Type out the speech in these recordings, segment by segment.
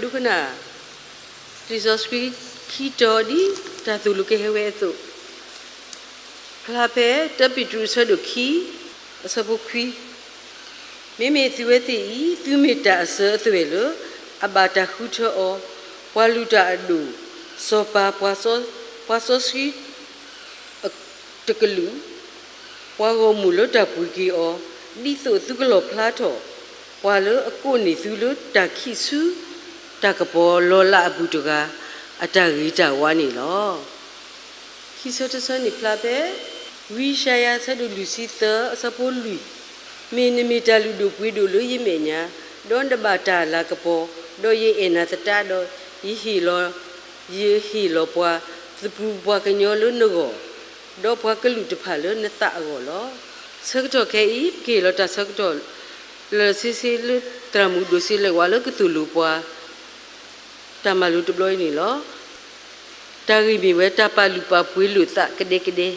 ဒိကနၣ် လံာ်စီဆှံခံတီၤဒ်တၢ်သိၣ်လိကဟဲဝဲအသိး, ဖျါဖဲတၢပ့းတရူးအဆၢဒိၣ်ခံ အဆၢဖိခွံ, မ့မ့ၢ်သုဝဲသ့ၣ်အံၤ သုမ့ၢ်တၢ်အစၢၤအသွဲၣ်လၢအဘၣ်တၢ်ဃုထၢအီၤ, ပှၤလုၢ်တၢ်အဒိၣ်, စီၤပၤ, ပှၤစီဆှံ တကလုာ်, ပှၤဂီၢ်မုၢ်လၢတၢ်ပှ့ၤက့ၤအီၤ, ဒ်သိးသုကလီၣ်ဖျါထီၣ် ပှၤလၢအကိးန့ၢ်သုလၢတၢ်ခံးဆူတၢ်ကပီၤလီၤလးအပူၤတဂၤ အတၢ်ဂ့ၤတၢ်ဝါန့ၣ်လီၤ. ခံဆၢတဆၢန့ၣ်ဖျါဖဲ ဝံယၡါယၤ အဆၢဒိၣ်လွံၢ်ဆံသၢ အဆၢဖိလွံၢ်, မ့ၢ်နမ့ၢ်တၢ်လုၢ်ဒိၣ်ပှ့ၤဒိၣ်လၢယမဲာ်ညါ, ဒီးနဘၣ်တၢ်လၤကပီၤ, ဒီးယအဲၣ်နၤသတးဒီး, ယဟ့ၣ်လီၤ, ယဟ့ၣ်လီၤပှၤ, သပှၢ်ပှၤကညီလၢနဂီၢ်, ဒီးပှၤကလုာ်တဖၣ်လၢနသးအဂီၢ်လီၤ. ဆၢကတီၢ်ခဲအံၤ ပကဟ့ၣ်လီၤတၢ်ဆၢကတီၢ် လၢာ်ဆ့ဆ့လၢသရၣ်မုၣ်ဒိၣ်စ့လဲၤဝါလၢကသိၣ်လိပှၤ တၢ်မၤလိတဘျီအံၤန့ၣ်လီၤ. တၢ်ဂ့ၢ်မ့ၢ်ဝဲတၢ်ပာ်လုၢ်ပာ်ပှ့ၤလိာ်သးကဒဲကဒဲ,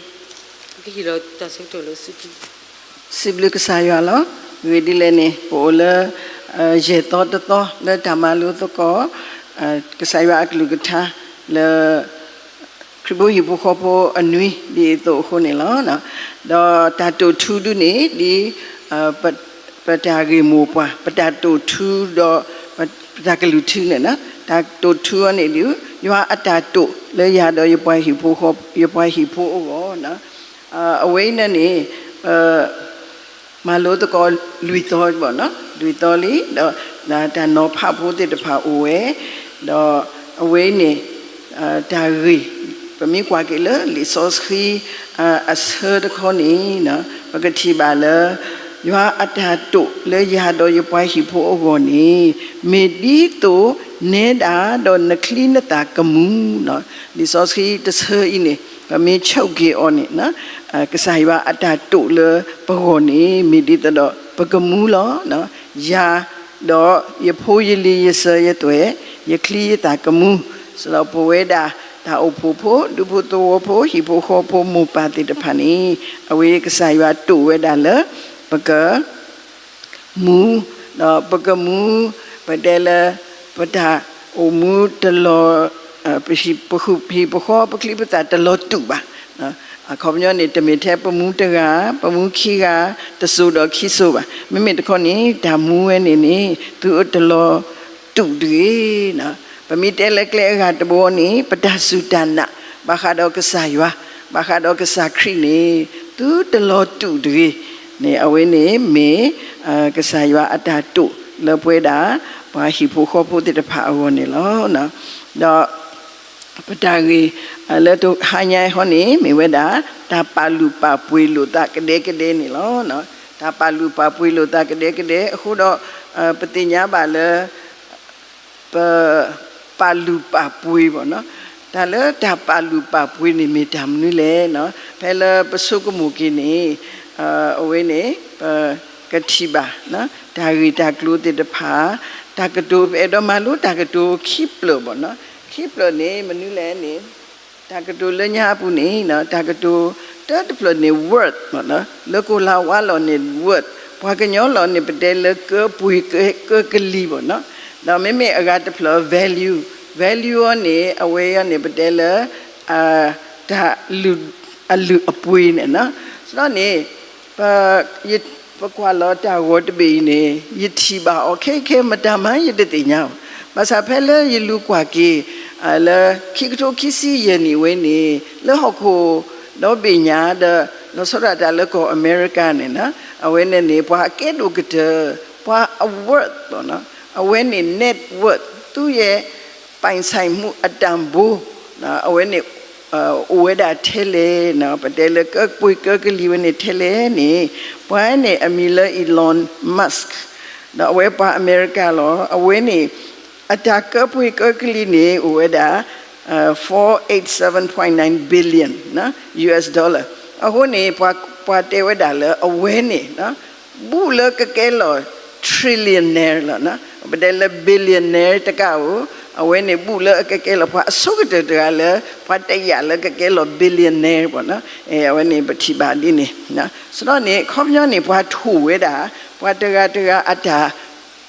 ပကဟ့ၣ်လီၤတၢ်ဆၢကတီၢ်လၢ စံးဘျုးကစၢ်ယွၤလီၤ. ဂ့ၢ်ဒ်လဲၣ်န့ၣ် ပအိၣ်လၢ ယဲၢ်သီတသီလၢတၢ်မၤလိသကိး ကစၢ်ယွၤအကလုၢ်ကထါလၢ ခရံာ်ဖိဟံၣ်ဖိဃီဖိအနွံဒ်အသိးအဃိန့ၣ်လီၤ. ဒီးတၢ်တိာ်ထူဒုန့ၣ် ဒ် ပတၢ်ဂ့ၢ်မိၢ်ပှၢ် ပတၢ်တိာ်ထူဒီး ပတၢ်ကလုၢ်ထူန့ၣ် တၢ်တိာ်ထူအီၤန့ၣ်ဒ် ယွၤအတၢ်တိာ်လၢယၤဒီးယပှၤဟံၣ်ဖိအဂီၢ်, အဝဲအံၤန့ၣ်န့ၣ် မၤလိသကိးလွံၢ်သီ, လွံၢ်သီလံ, ဒီးတၢ်နီၤဖးဖိသ့ၣ်တဖၣ်အိၣ်ဝဲ, ဒီးအဝဲအံၤန့ၣ် တၢ်ဂ့ၢ် ပမ့ၢ်ကွၢ်က့ၤလၢလံာ်စီဆှံ အဆၢတခီန့ၣ် ပကထံၣ်ဘၣ်လၢ ယွၤအတၢ်တိာ်လၢယၤဒီးယပှၤဟံၣ်ဖိအဂီၢ်န့ၣ် မ့ၢ်ဒ်သိးနဲဒၣ်ဒီးနချံနသၣ်ကမူလီၤ. လံာ်စီဆှံတဆၢအံၤန့ၣ် ပမ့ၢ်ဆိက့ၤအီၤန့ၣ် ကစၢ်ယွၤအတၢ်တိာ်လၢပဂီၢ်န့ၣ် မ့ၢ်ဒ်သိးဒီးပကမူလီၤ. ယၤဒီးယဖိယလံၤယစၢၤယသွဲၣ် ယချံယသၣ်ကမူ, စးထီၣ်ပဝဲဒၣ် တၢ်အိၣ်ဖှိၣ်ဖိ ဒူဖိသဝီဖိ ဟံၣ်ဖိဃီဖိ မိၢ်ပၢ်သ့ၣ်တဖၣ်န့ၣ် အဝဲကစၢ်ယွၤတိာ်ဝဲဒၣ်လၢ ပက မူ, ဒီးပကမူ, ပတဲလၢ ပတၢ်အိၣ်မူတလီၤ, ပဟံၣ်ပဃီ ပချံပသၣ်တလီၤတူာ်ဘၣ်. အခီပညီန့ၣ် တမ့ၢ်ထဲပမူတဂၤ, ပမူခံဂၤ, တစိၤဒီးခံစိၤဘၣ်. မ့မ့ၢ်တခီန့ၣ် တၢ်မူဝဲန့ၣ်န့ၣ် သုတလီၤတူာ်တဂ့ၤ. ပမ့ၢ်တဲလၢကျဲအဂၤတဘိန့ၣ် ပတၢ်စူၢ်တၢ်နာ် ဘၣ်ဃးဒီးကစၢ်ယွၤ, ဘၣ်ဃးဒီးကစၢ်ခရံာ်န့ၣ် သုတလီၤတူာ်တဂ့ၤန့ၣ် အဝဲန့ၣ်မ့ၢ် ကစၢ်ယွၤအတၢ်တိာ်လၢပဝဲဒၣ် ပှၤဟံၣ်ဖိဃီဖိသ့ၣ်တဖၣ်အဂီၢ်န့ၣ်လီၤ. ဒီးပတၢ်ဂ့ၢ်လၢတဟါညါအံၤဃီန့ၣ် မ့ၢ်ဝဲဒၣ် တၢ်ပာ်လုၢ်ပာ်ပှ့ၤလိာ်သးကဒဲကဒဲန့ၣ်လီၤ. တၢ်ပာ်လုၢ်ပာ်ပှ့ၤလိာ်သးကဒဲကဒဲအဃိဒီး ပသ့ၣ်ညါဘၣ်လၢ ပ ပာ်လုၢ်ပာ်ပှ့ၤဘၣ်နီၤ, တၢ်လၢတၢ်ပာ်လုၢ်ပာ်ပှ့ၤန့ၣ်မ့ၢ်တၢ်မနုၤလဲၣ်နီၤ, ဖဲလၢပဆိကမိၣ်က့ၤန့ၣ် အဝဲန့ၣ် ပကထံၣ်ဘၣ် တၢ်ဂ့ၢ်တၢ်ကျိၤသ့ၣ်တဖၣ်, တၢ်ကတိၤ ပအဲၣ်ဒိးမၤလိတၢ်ကတိၤခံဖျၢၣ်ဘၣ်နီၤ, ခံဖျၢၣ်န့ၣ် မနုၤလဲၣ်န့ၣ် တၢ်ကတိၤလၢညါအပူၤန့ၣ် တၢ်ကတိၤတၢတဖျၢၣ်န့ၣ် worth လၢကိၤလၤဝါလီၤန့ၣ် worth, ပှၤကညီလီၤန့ၣ် ပတဲလၢကၢပှ့ၤကၢကလံၤဘၣ်နီၤ, ဒီးမ့မ့ၢ်အဂၤတဖျၢၣ် value, value အီၤန့ၣ် အဝဲအံၤန့ၣ် ပတဲလၢ တၢ် အလုၢ်အပှ့ၤန့ၣ်နီၤ, စးထီၣ်န့ၣ် ပကွၢ်လီၤတၢ်ဂီၤတဘ့ၣ်အံၤန့ၣ် ယထံၣ်ဘၣ်အီၤခဲအံၤခဲအံၤ မတၤမၤယတသ့ၣ်ညါဘၣ်, ဘၣ်ဆၣ်ဖဲလၢယလူၤကွၢ်က့ၤ လၢခံကထိခံဆံယဲၢ်နံၣ်ဝဲန့ၣ် လၢဟီၣ်ခိၣ်ဒီဘ့ၣ်ညါဒီး လီၤဆီဒၣ်တၢ်လၢကီၢ်အမဲရကၤန့ၣ်နီၤ, အဝဲန့ၣ်န့ၣ် ပှၤအကဲဒိၣ်ကတၢၢ် ပှၤအ worth ဘၣ်နီၤ, အဝဲန့ၣ် net worth သူရဲ့ ပိုင်ဆိုင်မှုအတန်ဖိုး အဝဲန့ၣ် အိၣ်ဝဲဒၣ်ထဲလဲၣ်နီၤ, ပတဲလၢကၢပှ့ၤကၢကလံၤဝဲန့ၣ်ထဲလဲၣ်န့ၣ် ပှၤန့ၣ်အမံၤလၢ Elon Musk ဒီးအဝဲပှၤအမဲရကၤလီၤ, အဝဲန့ၣ် အတၢ်ကၢပှ့ၤကၢကလံၤန့ၣ် အိၣ်ဝဲဒၣ် four eight seven point nine billion US dollar, အဃိန့ၣ် ပှၤတဲဝဲဒၣ်လၢအဝဲန့ၣ် ဘူးလၢကကဲလီၤ trillionaire လီၤနီၤ, ပတဲလၢ billionaire တကးဧိၤ, အဝဲန့ၣ် ဘူးလၢအကကဲလီၤ ပှၤအဆိကတၢၢ်တဂၤလၢ ပှၤတယာ်လၢကကဲလီၤ billionaire ဘၣ်နီၤ, အဝဲန့ၣ် ပထံၣ်ဘၣ်ဒ်န့ၣ်, စးထီၣ်န့ၣ် အခီပညီန့ၣ် ပှၤထိၣ်ဝဲဒၣ် ပှၤတဂၤတဂၤအတၢ်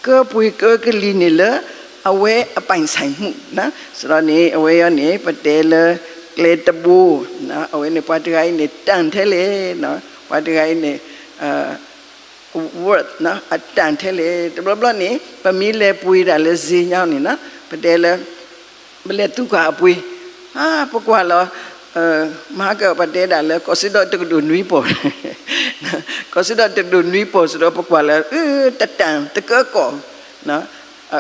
ကၢပှ့ၤကၢကလံၤန့ၣ်လၢ အဝဲအပိုင်ဆိုင်မှု, ဆိုတော့န့ၣ် အဝဲအံၤန့ၣ် ပတဲလၢ ကျဲတဘိ, အဝဲန့ၣ် ပှၤတဂၤအံၤန့ၣ် တန်ထဲလဲၣ်, ပှၤတဂၤအံၤန့ၣ် worth အတန်ထဲလဲၣ်. တဘျီဘျီန့ၣ် ပမ့ၢ်လဲၤပှ့ၤဒၣ်လၢစ့ညါန့ၣ် ပတဲလၢ ပလဲၤသူကွၢ်အပှ့ၤ, ပကွၢ်လီၤ မဟါကပတဲဒၣ်လၢ ကီၢ်စ့ဒီးတကဒိၣ်နွံပီၢ်, ကီၢ်စ့ဒီးတကဒိၣ်နွံပီၢ် ဆိုတော့ ပကွၢ်လၢ တတန်တကၢကီၢ်,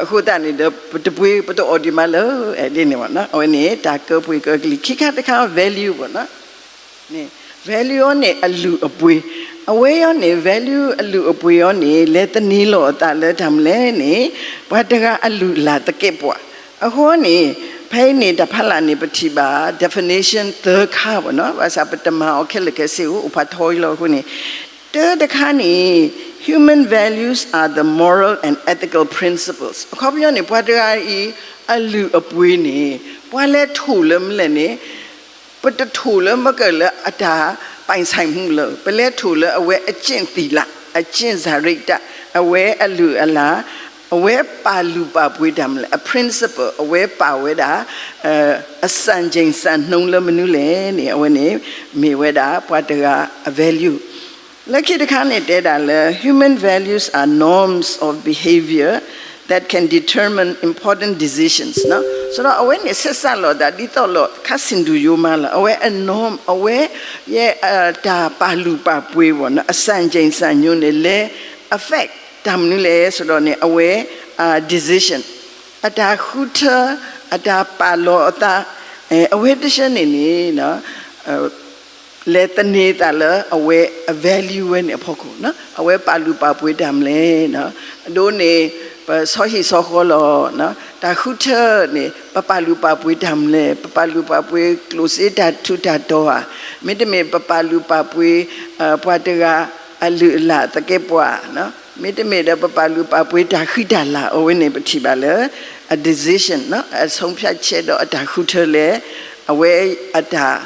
အဃိသတးန့ၣ်ဒီး ပတပှ့ၤ ပတအီၣ်ဒံးမးလၢ ဒ်န့ၣ်ဘၣ်. အဝဲန့ၣ် တၢ်ကၢပှ့ၤကၢကလံၤ ခံခါတခါ value ဘၣ် value အံၤန့ၣ် အလုၢ်အပှ့ၤ, အဝဲအံၤန့ၣ် value အလုၢ်အပှ့ၤအံၤန့ၣ် လဲၤသန့ၤလီၤအသးလၢတၢ်မနုၤလဲၣ်န့ၣ် ပှၤတဂၤအလုၢ်အလၢ်သကဲးပဝး. အဃိန့ၣ် ဖဲအံၤန့ၣ် တၢ်ဖးလၢ်န့ၣ် ပထံၣ်ဘၣ် definition သၢခါဘၣ်, ဘၣ်ဆၣ်ပတမၤအီၤခဲလၢာ်ခဲဆ့ အိၣ်ဖးထီအံၤလီၤ. အဃိန့ၣ် တၢတခါန့ၣ် human values are the moral and ethical principles. အခီပညီန့ၣ် ပှၤတဂၤအံၤ အလုၢ်အပှ့ၤန့ၣ် ပှၤလဲၤထိၣ်လၢမနုၤလဲၣ်န့ၣ် ပတထိၣ်လၢမ့ၢ်ကလၢအတၢ်ပိုင်ဆိုင်မှုလၢၤ, ပလဲၤထိၣ်လၢအဝဲအကျင့်သီလ, အကျင့်စာရိတ္တ, အဝဲအလုၢ်အလၢ်, အဝဲပာ်လုၢ်ပာ်ပှ့ၤတၢ်မနုၤလဲၣ်, အ principle အဝဲပာ်ဝဲဒၣ် အစံချိန်စံနှုန်းလၢမနုၤလဲၣ်န့ၣ် အဝဲန့ၣ် မ့ၢ်ဝဲဒၣ်ပှၤတဂၤအ value. လၢခံတခါန့ၣ်တဲဒၣ်လၢ human values are norms of behavior that can determine important decisions. ဆိုတော့ အဝဲန့ၣ် ဆက်စပ်လီၤသး ဒ်သိးလီၤ ခါဆူၣ်ဒုးယိမးလီၤ. အဝဲအ norm အဝဲ ယဲ တၢ်ပာ်လုၢ်ပာ်ပှ့ၤဘၣ် အစံချိန်စံနှုန်း န့ၣ် လဲၤ affect တၢ်မနုၤလဲၣ် ဆိုတော့န့ၣ် အဝဲ decision အတၢ်ဃုထၢ အတၢ်ပာ်လီၤအသး အဝဲတဆၢန့ၣ်န့ၣ် လဲၤသန့ၤသးလၢအဝဲအ value ဝဲန့ၣ်အဖီခိၣ်, အဝဲပာ်လုၢ်ပာ်ပှ့ၤတၢ်မနုၤလဲၣ်, အဒိန့ၣ် ပဆီဟံၣ်ဆီဃီလီၤ, တၢ်ဃုထၢန့ၣ် ပပာ်လုၢ်ပာ်ပှ့ၤတၢ်မနုၤလဲၣ်, ပပာ်လုၢ်ပာ်ပှ့ၤကျိၣ်စ့တၢ်ထူးတၢ်တီၤဧါ, မ့တမ့ၢ်ပပာ်လုၢ်ပာ်ပှ့ၤ ပှၤတဂၤအလုၢ်အလၢ်သကဲးပဝး, မ့တမ့ၢ်ဒီးပပာ်လုၢ်ပာ်ပှ့ၤတၢ်ဃံတၢ်လၤ အဝဲန့ၣ် ပထံၣ်ဘၣ်လၢ အ decision အ ဆုံးဖြတ်ချက် ဒီးအတၢ်ဃုထၢလဲၣ်, အဝဲအတၢ်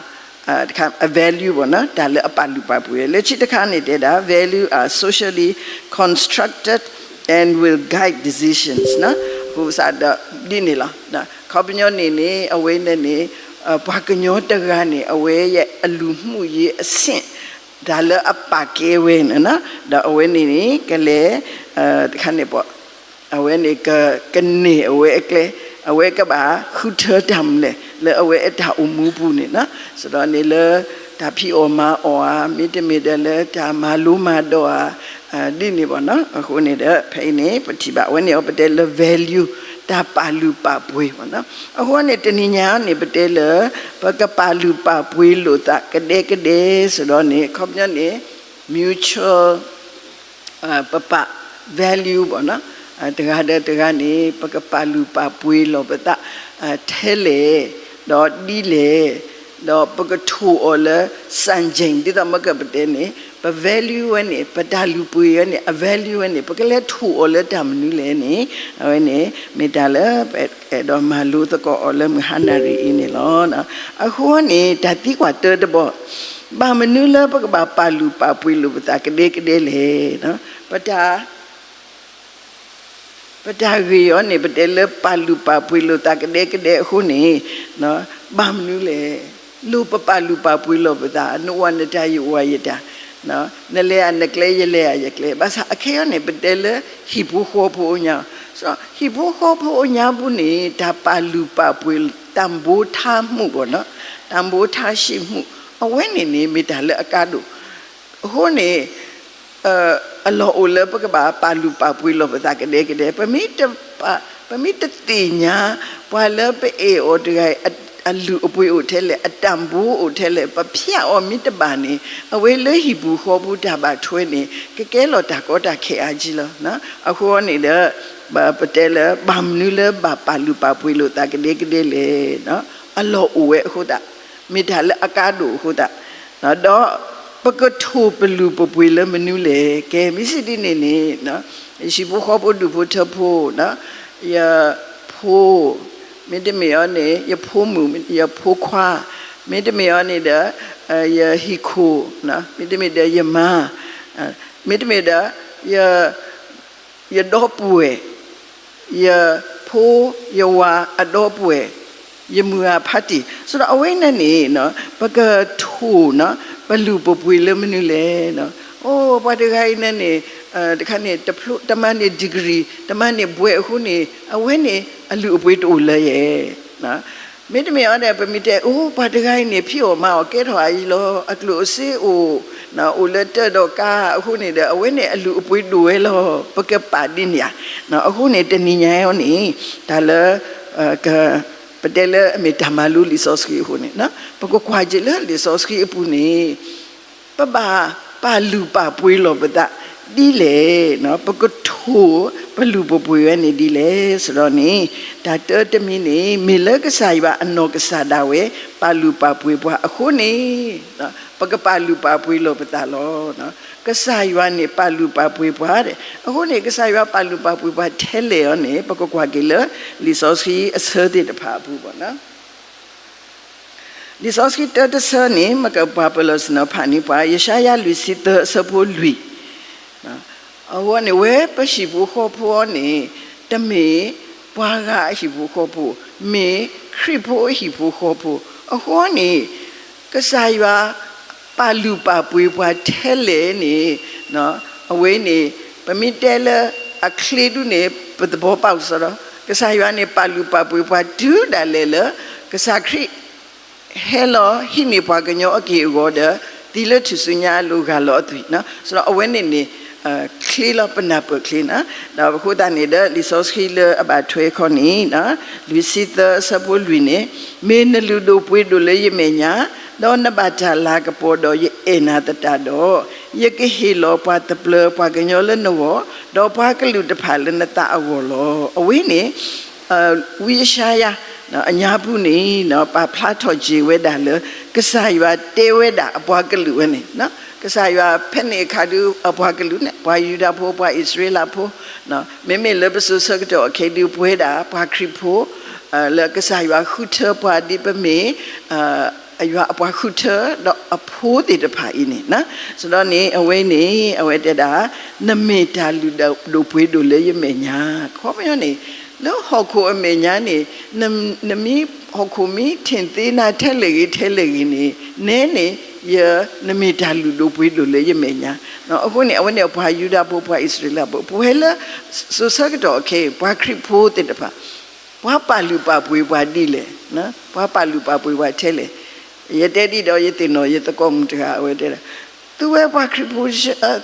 အ value ဘၣ် တၢ်လၢအပာ်လုၢ်ပာ်ပှ့ၤ လၢခံတခါန့ၣ်တဲဒၣ် value are socially constructed and will guide decisions အဃိသတးဒီး ဒ်န့ၣ်လီၤ. ခီပညီန့ၣ်န့ၣ် အဝဲန့ၣ်န့ၣ် ပှၤကညီတဂၤန့ၣ် အဝဲအလူမှုရေးအဆင့် တၢ်လၢအပာ်ကဲဝဲန့ၣ် ဒီးအဝဲန့ၣ်န့ၣ် ကလဲၤ တခါန့ၣ် အဝဲန့ၣ် ကန့ၢ်အဝဲအကျဲ, အဝဲကဘၣ်ဃုထၢတၢ်မနုၤလဲၣ် လၢအဝဲအတၢ်အိၣ်မူပူၤန့ၣ်, ဆိုတော့န့ၣ်လၢ တၢ်ဖံးအီၣ်မၤအီၣ်ဧါ, မ့တမ့ၢ်ဒီးလၢတၢ်မၤလိမၤဒိးဧါ, ဒ်န့ၣ်ဘၣ်. အဃိန့ၣ်ဒီး ဖဲအံၤန့ၣ် ပထံၣ်ဘၣ် အဝဲန့ၣ်အီၤ ပတဲလၢ value တၢ်ပာ်လုၢ်ပာ်ပှ့ၤဘၣ်. အဃိန့ၣ် တနံၤညါန့ၣ် ပတဲလၢ ပကပာ်လုၢ်ပာ်ပှ့ၤလိာ်သးကဒဲကဒဲ ဆိုတော့န့ၣ် ခီပညီန့ၣ် mutual ပပာ် value ဘၣ်, တဂၤဒီးတဂၤန့ၣ် ပကပာ်လုၢ်ပာ်ပှ့ၤလိာ်ပသး ထဲလဲၣ်, ဒီးဒ်လဲၣ်, ဒီးပကထိၣ်အီၤလၢ စံချိန် ဒ်သိးမ့ၢ်ကပတဲန့ၣ် ပ value ဝဲန့ၣ် ပတၢ်လုၢ်ပှ့ၤဝဲန့ၣ် အ value ဝဲန့ၣ် ပကလဲၤထိၣ်အီၤလၢတၢ်မနုၤလဲၣ်န့ၣ် အဝဲန့ၣ် မ့ၢ်တၢ်လၢပအဲၣ်ဒိးမၤလိသကိးအီၤလၢမုၢ်ဟါနၣ်ရံၣ်အံၤန့ၣ်လီၤ. အဃိန့ၣ် တၢ်သံကွၢ်တၢတဘီ ဘၣ်မနုၤလၢပကဘၣ်ပာ်လုၢ်ပာ်ပှ့ၤလိာ်ပသးကဒဲကဒဲလဲၣ်. ပတၢ် ပတၢ်ဂ့ၢ်အံၤန့ၣ် ပတဲလၢပာ်လုၢ်ပာ်ပှ့ၤလိာ်သးကဒဲကဒဲအဃိန့ၣ် ဘၣ်မနုၤလဲၣ်. လိၣ်ပပာ်လုၢ်ပာ်ပှ့ၤလိာ်ပသး, နအိၣ်နတၢ် ယအိၣ်ယတၢ်, နလဲၤနကျဲ ယလဲၤယကျဲ, ဘၣ်ဆၣ်အခဲအံၤန့ၣ် ပတဲလၢဟံၣ်ဖိဃီဖိအညါ, ဟံၣ်ဖိဃီဖိအညါပူၤန့ၣ် တၢ်ပာ်လုၢ်ပာ်ပှ့ၤ တၢ်ဘိထါမူးဘၣ်, တၢ်ဘိထါရှံးမူး အဝဲန့ၣ်န့ၣ် မ့ၢ်တၢ်လၢအကါဒိၣ် အဃိန့ၣ် အလီၢ်အိၣ်လၢပကဘၣ်ပာ်လုၢ်ပာ်ပှ့ၤလိာ်ပသးကဒဲကဒဲ, ပမ့ၢ်တသ့ၣ်ညါ ပှၤလၢပအဲၣ်အီၤတဂၤအံၤ အလုၢ်အပှ့ၤအိၣ်ထဲလဲၣ်, အတၢ်ဘိအိၣ်ထဲလဲၣ်, ပဖျါအီၤမ့ၢ်တဘၣ်န့ၣ် အဝဲလၢဟံၣ်ပူၤဃီပူၤတၢ်ဘၣ်ထွဲန့ၣ် ကကဲလီၤတၢ်ကီတၢ်ခဲအါကံလီၤ. အဃိန့ၣ်ဒီး ပတဲလၢ ဘၣ်မနုၤလၢဘၣ်ပာ်လုၢ်ပာ်ပှ့ၤလိာ်သးကဒဲကဒဲလဲၣ်. အလီၢ်အိၣ်ဝဲအဃိသတး, မ့ၢ်တၢ်လၢအကါဒိၣ်အဃိသတး, ဒီးပကထိၣ်ပလုၢ်ပပှ့ၤလၢမနုၤလဲၣ်. ကဲ မ့ၢ်စံးဒ်န့ၣ်န့ၣ် ယဟံၣ်ဖိဃီဖိဒူၣ်ဖိထၢဖိ, ယဖိ, မ့တမ့ၢ်အီၤန့ၣ် ယဖိမုၣ် ယဖိခွါ, မ့တမ့ၢ်အီၤန့ၣ်ဒီး ယဟံၣ်ခိၣ်, မ့တမ့ၢ်ဒီးယမါ, မ့တမ့ၢ်ဒီး ယဒီပုၢ်ဝဲၢ်, ယ ဖိယဝၤအဒီပုၢ်ဝဲၢ် ယမုၢ်ဂၤဖးတံၢ်, ဆိုတော့ အဝဲန့ၣ်န့ၣ် ပကထိၣ် ပလုၢ်ပပှ့ၤလၢမနုၤလဲၣ်. အိ ပှၤတဂၤအံၤန့ၣ်န့ၣ် တခါန့ၣ် တဖျိ တမၤန့ၢ် degree တမၤန့ၢ်ဘွဲ့အဃိန့ၣ် အဝဲန့ၣ် အလုၢ်အပှ့ၤတအိၣ်လၢၤယဲ. မ့တမ့ၢ်အီၤဒီး ပမ့ၢ်တဲ အိ ပှၤတဂၤအံၤန့ၣ် ဖံးအီၣ်မၤအီၣ်ကဲထီၣ်အအံၤလီၤ, အကျိၣ်အစ့အိၣ် အိၣ်လၢတၢ်ဒီးကါအဃိန့ၣ်ဒီး အဝဲန့ၣ်အလုၢ်အပှ့ၤဒိၣ်ဝဲလီၤ, ပကပာ်ဒ်န့ၣ်ဧါ. အဃိန့ၣ် တနံၤညါအံၤန့ၣ် တၢ်လၢ ပတဲလၢအမ့ၢ်တၢ်မၤလိလံာ်စီဆှံအဃိန့ၣ် ပကကွၢ်က့ၤလၢလံာ်စီဆှံအပူၤန့ၣ် ပဘၣ်ပာ်လုၢ်ပာ်ပှ့ၤလီၤပသးဒ်လဲၣ်, ပကထိၣ်ပလုၢ်ပပှ့ၤဝဲန့ၣ်ဒ်လဲၣ်. ဆိုတော့န့ၣ် တၢ်တၢတမံၤန့ၣ် မ့ၢ်လၢကစၢ်ယွၤအနီၢ်ကစၢ်ဒၣ်ဝဲ ပာ်လုၢ်ပာ်ပှ့ၤပှၤအဃိန့ၣ် ပကပာ်လုၢ်ပာ်ပှ့ၤလီၤပသးလီၤ. ကစၢ်ယွၤန့ၣ်ပာ်လုၢ်ပာ်ပှ့ၤပှၤ, အဃိန့ၣ် ကစၢ်ယွၤပာ်လုၢ်ပာ်ပှ့ၤပှၤထဲလဲၣ်အီၤန့ၣ် ပကကွၢ်က့ၤလၢ လံာ်စီဆှံအဆၢသ့ၣ်တဖၣ်အပူၤဘၣ်. လံာ်စီဆှံတၢတဆၢန့ၣ် မ့ၢ်ကပှၤပၢၤလီၢ်ဆ့ၣ်နီၤဖးန့ၢ်ပှၤ ယၡါယၤလွံၢ်ဆံသၢအဆၢဖိလွံၢ်, အဝဲန့ၣ် ဝဲပဟံၣ်ဖိဃီဖိအံၤန့ၣ် တမ့ၢ်ပှၤဂၤအဟံၣ်ဖိဃီဖိ, မ့ၢ်ခရံာ်ဖိအဟံၣ်ဖိဃီဖိ, အဃိန့ၣ် ကစၢ်ယွၤပာ်လုၢ်ပာ်ပှ့ၤပှၤထဲလဲၣ်န့ၣ် အဝဲန့ၣ် ပမ့ၢ်တဲလၢအချ့ဒုန့ၣ် ပသဘီပၣ်ကစီဒီ, ကစၢ်ယွၤန့ၣ်ပာ်လုၢ်ပာ်ပှ့ၤပှၤတုၤဒၣ်လဲာ်လၢ ကစၢ်ခရံာ် ဟဲလီၤဟံးန့ၢ်ပှၤကညီအက့ၢ်အဂီၤဒီး သံလၢထူၣ်စုညါအလိၤ ဂၢ်လီၤအသွံၣ်, ဆိုတော့အဝဲန့ၣ်န့ၣ် ချ့လီၤ ပနၢ်ပၢၢ်ချ့န့ၣ်, ဒီးအဃိသတးန့ၣ်ဒီး လံာ်စီဆှံလၢအဘၣ်ထွဲခီန့ၣ် လွံၢ်ဆံသၢအဆၢဖိလွံၢ်န့ၣ်, မ့ၢ်နလုၢ်ဒိၣ်ပှ့ၤဒိၣ်လၢယမဲာ်ညါ, ဒီးနဘၣ်တၢ်လၤကပီၤဒီးယအဲၣ်နၤသတးဒီး, ယကဟ့ၣ်လီၤပှၤသပျၢၤပှၤကညီလၢနဂီၢ်, ဒီးပှၤကလုာ်တဖၣ်လၢနသးအဂီၢ်လီၤ. အဝဲန့ၣ် ဝံယၡါယၤ အညါပူၤန့ၣ် ပာ်ဖျါထီၣ်က့ၤဝဲဒၣ်လၢ ကစၢ်ယွၤတဲဝဲဒၣ်အပှၤကလုာ်ဝဲန့ၣ်, ကစၢ်ယွၤဖဲန့ၣ်အခါဒုး အပှၤကလုာ်န့ၣ် ပှၤယူဒၤဖိ ပှၤအံၣ်စရ့လးဖိ, မ့မ့ၢ်လၢပစိၤဆၢကတီၢ်အခဲအံၤဒုး ပဝဲဒၣ်ပှၤခရံာ်ဖိ လၢကစၢ်ယွၤဃုထၢပှၤဒ်ပမ့ၢ် ယွၤအပှၤဃုထၢ ဒီးအဖိသ့ၣ်တဖၣ်အံၤန့ၣ်, ဆိုတော့န့ၣ် အဝဲန့ၣ် အဝဲတဲဒၣ် နမ့ၢ်တၢ်လုၢ်ဒိၣ်ပှ့ၤဒိၣ်လၢယမဲာ်ညါ, ခီပညီန့ၣ် လၢဟီၣ်ခိၣ်အမဲာ်ညါန့ၣ် နမ့ၢ်ဟီၣ်ခိၣ်မ့ၢ်ထံၣ်သ့နၤထဲလဲၣ်ဂ့ၤထဲလဲၣ်ဂ့ၤန့ၣ် နဲန့ၣ် ယ နမ့ၢ်တၢ်လုၢ်ဒိၣ်ပှ့ၤဒိၣ်လၢယမဲာ်ညါ, အဃိန့ၣ် အဝဲန့ၣ်ပှၤယူဒၤဖိ ပှၤအံၣ်စရ့လးဖိ ပဝဲလၢ စိၤဆၢကတီၢ်အခဲအံၤ ပှၤခရံာ်ဖိသ့ၣ်တဖၣ် ပှၤပာ်လုၢ်ပာ်ပှ့ၤပှၤဒ်လဲၣ်, ပှၤပာ်လုၢ်ပာ်ပှ့ၤပှၤထဲလဲၣ်, ယတဲဒ်ဒီးယသ့ၣ်နီၣ်ယသကိးမုၣ်တဂၤ အဝဲတဲဒၣ် သုဝဲပှၤခရံာ်ဖိ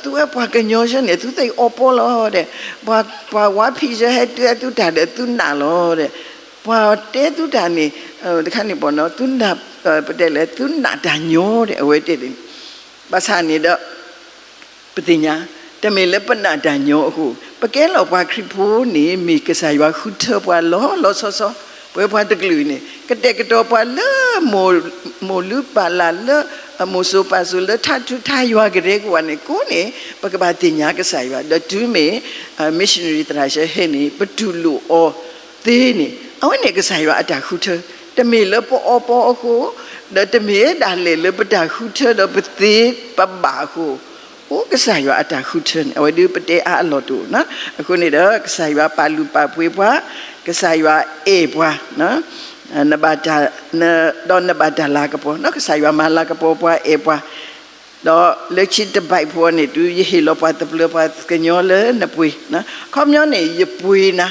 သုဝဲပှၤကညီယဲန့ၣ် သုသ့ၣ်အီပီလီၤဒီး ပှၤဝါဖံးယဲဟဲတုၤသုတၢ်ဒီး သုနာ်လီၤဒီး ပှၤတဲသုတၢ်န့ၣ် တခါန့ၣ် ပတဲလဲၣ် သုနာ်တၢ်ညီဒီး အဝဲတဲဒ်န့ၣ်, ဘၣ်ဆၣ်န့ၣ်ဒီး ပသ့ၣ်ညါ တမ့ၢ်လၢပနာ်တၢ်ညီအဃိ ပကဲလီၤပှၤခရံာ်ဖိန့ၣ် မ့ၢ်ကစၢ်ယွၤဃုထၢပှၤလီၤလီၤဆီဆီ, ပဝဲပှၤတကလုာ်အံၤန့ၣ် ကတဲာ်ကတီၤပှၤလၢ မိၢ်လုၢ်ပၢ်လၢ်လၢ အမိၢ်စိၤပၢ်စိၤလၢထးထူးထးယွၤကရဲကဝီၤန့ၣ် ကိးန့ၣ် ပကဘၣ်သ့ၣ်ညါကစၢ်ယွၤ ဒီးတုၤမ့ၢ် missionary သရၣ်ဆၢဟဲန့ၣ် ပတူၢ်လိာ်အီၤသ့န့ၣ် အဝဲန့ၣ်ကစၢ်ယွၤအတၢ်ဃုထၢ, တမ့ၢ်လၢပအီပီအဃိ ဒီးတမ့ၢ်ဒၣ်လဲာ်လၢပတၢ်ဃုထၢဒီးပသ့ပဘၣ်အဃိ အိၣ်ကစၢ်ယွၤအတၢ်ဃုထၢန့ၣ် အဝဲဒုးပတဲအါအလီၢ်တအိၣ်နီၤ, အဃိန့ၣ်ဒီး ကစၢ်ယွၤပာ်လုၢ်ပာ်ပှ့ၤပှၤ, ကစၢ်ယွၤအဲၣ်ပှၤ, နဘၣ်တၢ်, ဒီးနဘၣ်တၢ်လၤကပီၤနီၤ, ကစၢ်ယွၤမၤလၤကပီၤပှၤအဲၣ်ပှၤ, ဒီးလၢခံတဘၣ်ဖိအံၤန့ၣ် တုၤယဟ့ၣ်လီၤပှၤသပျၢၤပှၤကညီလၢနပှ့ၤ, ခီပညီန့ၣ် ယပှ့ၤနၤ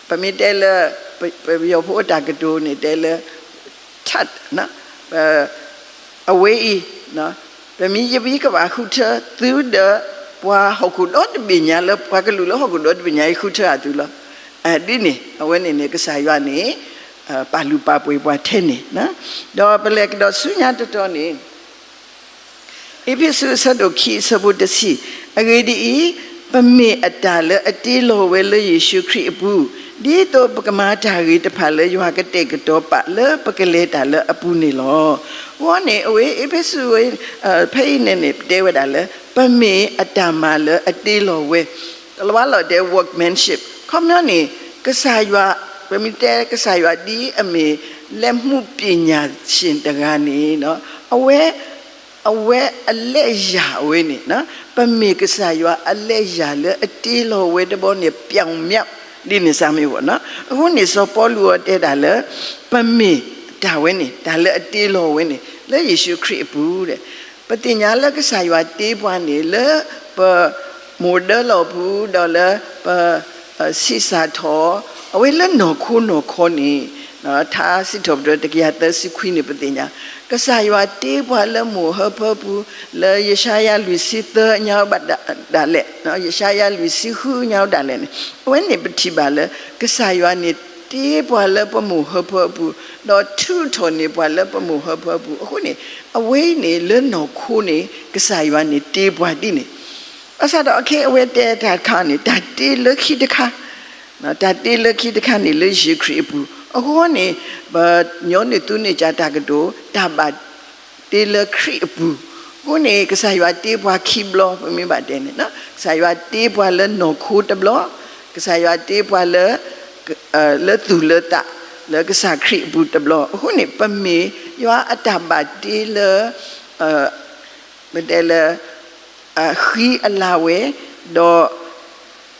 ပမ့ၢ်တဲလၢ ပယီၤဖိအတၢ်ကတိၤန့ၣ် တဲလၢ ထတ်, အဝဲအံၤ ပမ့ၢ်ယဝံကဘၣ်ဃုထၢသုဒီး ပှၤဟီၣ်ခိၣ်ဒီတဘ့ၣ်ညါလၢ ပှၤကလုာ်လၢဟီၣ်ခိၣ်ဒီတဘ့ၣ်ညါအံၤဃုထၢအသုလီၤ. ဒ်န့ၣ် အဝဲန့ၣ်န့ၣ် ကစၢ်ယွၤန့ၣ် ပာ်လုၢ်ပာ်ပှ့ၤပှၤထဲန့ၣ်, ဒီးပလဲၤကဒီးဆူညါတတီၤန့ၣ် အ့းဖ့းစူးအဆၢဒိၣ်ခံအဆၢဖိတဆံ, အဂ့ၢ်ဒ်အံၤ, ပမ့ၢ်အတၢ်လၢအတ့လီၤဝဲလၢယ့ၣ်ၡူးခရံာ်အပူၤ, ဒ်သိးပကမၤတၢ်ဂ့ၤတဖၣ်လၢယွၤကတဲာ်ကတီၤပာ်လၢပကလဲၤတၢ်လၢအပူၤန့ၣ်လီၤ. အဃိန့ၣ် အဝဲအ့းဖ့းစူးဝဲ ဖဲအံၤန့ၣ်န့ၣ် ပတဲဝဲဒၣ်လၢ ပမ့ၢ်အတၢ်မၤလၢအတ့လီၤဝဲ, တလီၤဘၣ်လီၤတဲ workmanship ခီပညီန့ၣ် ကစၢ်ယွၤ, ပမ့ၢ်တဲကစၢ်ယွၤဒ်အမ့ၢ် လက်မှုပညာရှင်တဂၤန့ၣ် အဝဲ အဝဲအလဲၤယၤဝဲန့ၣ်, ပမ့ၢ်ကစၢ်ယွၤအလဲၤယၤလၢအတ့လီၤဝဲတဘျီန့ၣ် ပြောင်မြောက် ဒ်န့ၣ်စၢ်မ့ၢ်ဝဲနီၤ. အဃိန့ၣ် စီၤပီလူးအီၤတဲဒၣ်လၢ ပမ့ၢ်တၢ်ဝဲန့ၣ် တၢ်လၢအတ့လီၤဝဲန့ၣ် လၢယ့ၣ်ၡူးခရံာ်အပူၤဒီး ပသ့ၣ်ညါလၢကစၢ်ယွၤတ့ပှၤန့ၣ် လၢပမိၢ်ဒၢလီၢ်ပူၤ ဒီးလၢပ ဆံးစၢ်ထီၣ် အဝဲလၢနီၢ်ခိနီၢ်ခီန့ၣ် ထါစံးထီၣ်ပတြၢၤ တကယၤသၢဆံခွံန့ၣ် ပသ့ၣ်ညါ ကစၢ်ယွၤတ့ပှၤလၢမိၢ်ဟၢဖၢပူၤ လၢယၡါယၤလွံၢ်ဆံသၢညါဘၣ်ဒၣ်လဲာ်, ယၡါယၤလွံၢ်ဆံဃုညါဒၣ်လဲာ်န့ၣ် အဝဲန့ၣ်ပထံၣ်ဘၣ်လၢ ကစၢ်ယွၤန့ၣ်တ့ပှၤလၢပမိၢ်ဟၢဖၢအပူၤ, ဒီးထုးထီၣ်န့ၢ်ပှၤလၢပမိၢ်ဟၢဖၢအပူၤ. အဃိန့ၣ် အဝဲအံၤန့ၣ်လၢနီၢ်ခိန့ၣ် ကစၢ်ယွၤန့ၣ်တ့ပှၤဒ်န့ၣ် ဘၣ်ဆၣ်ဒီးခဲအံၤအဝဲတဲတၢ်တခါန့ၣ် တၢ်တ့လၢခံတခါ, တၢ်တ့လၢခံတခါန့ၣ်လၢယ့ၣ်ၡူးခရံာ်အပူၤ. အဃိန့ၣ် ပညီနုၢ်သူန့ၢ်ကၢ်တၢ်ကတိၤ တၢ်ဘၣ်တ့လၢခရံာ်အပူၤ. အဃိန့ၣ် ကစၢ်ယွၤတ့ပှၤခံဘျီ ပမ့ၢ်ဘၣ်တဲန့ၣ် ကစၢ်ယွၤတ့ပှၤလၢနီၢ်ခိတဘျီ, ကစၢ်ယွၤတ့ပှၤလၢ လၢသူၣ်လၢသး လၢကစၢ်ခရံာ်အပူၤတဘျီ. အဃိန့ၣ် ပမ့ၢ်ယွၤအတၢ်ဘၣ်တ့လၢ ပတဲလၢ အဃံအလၤဝဲ, ဒီး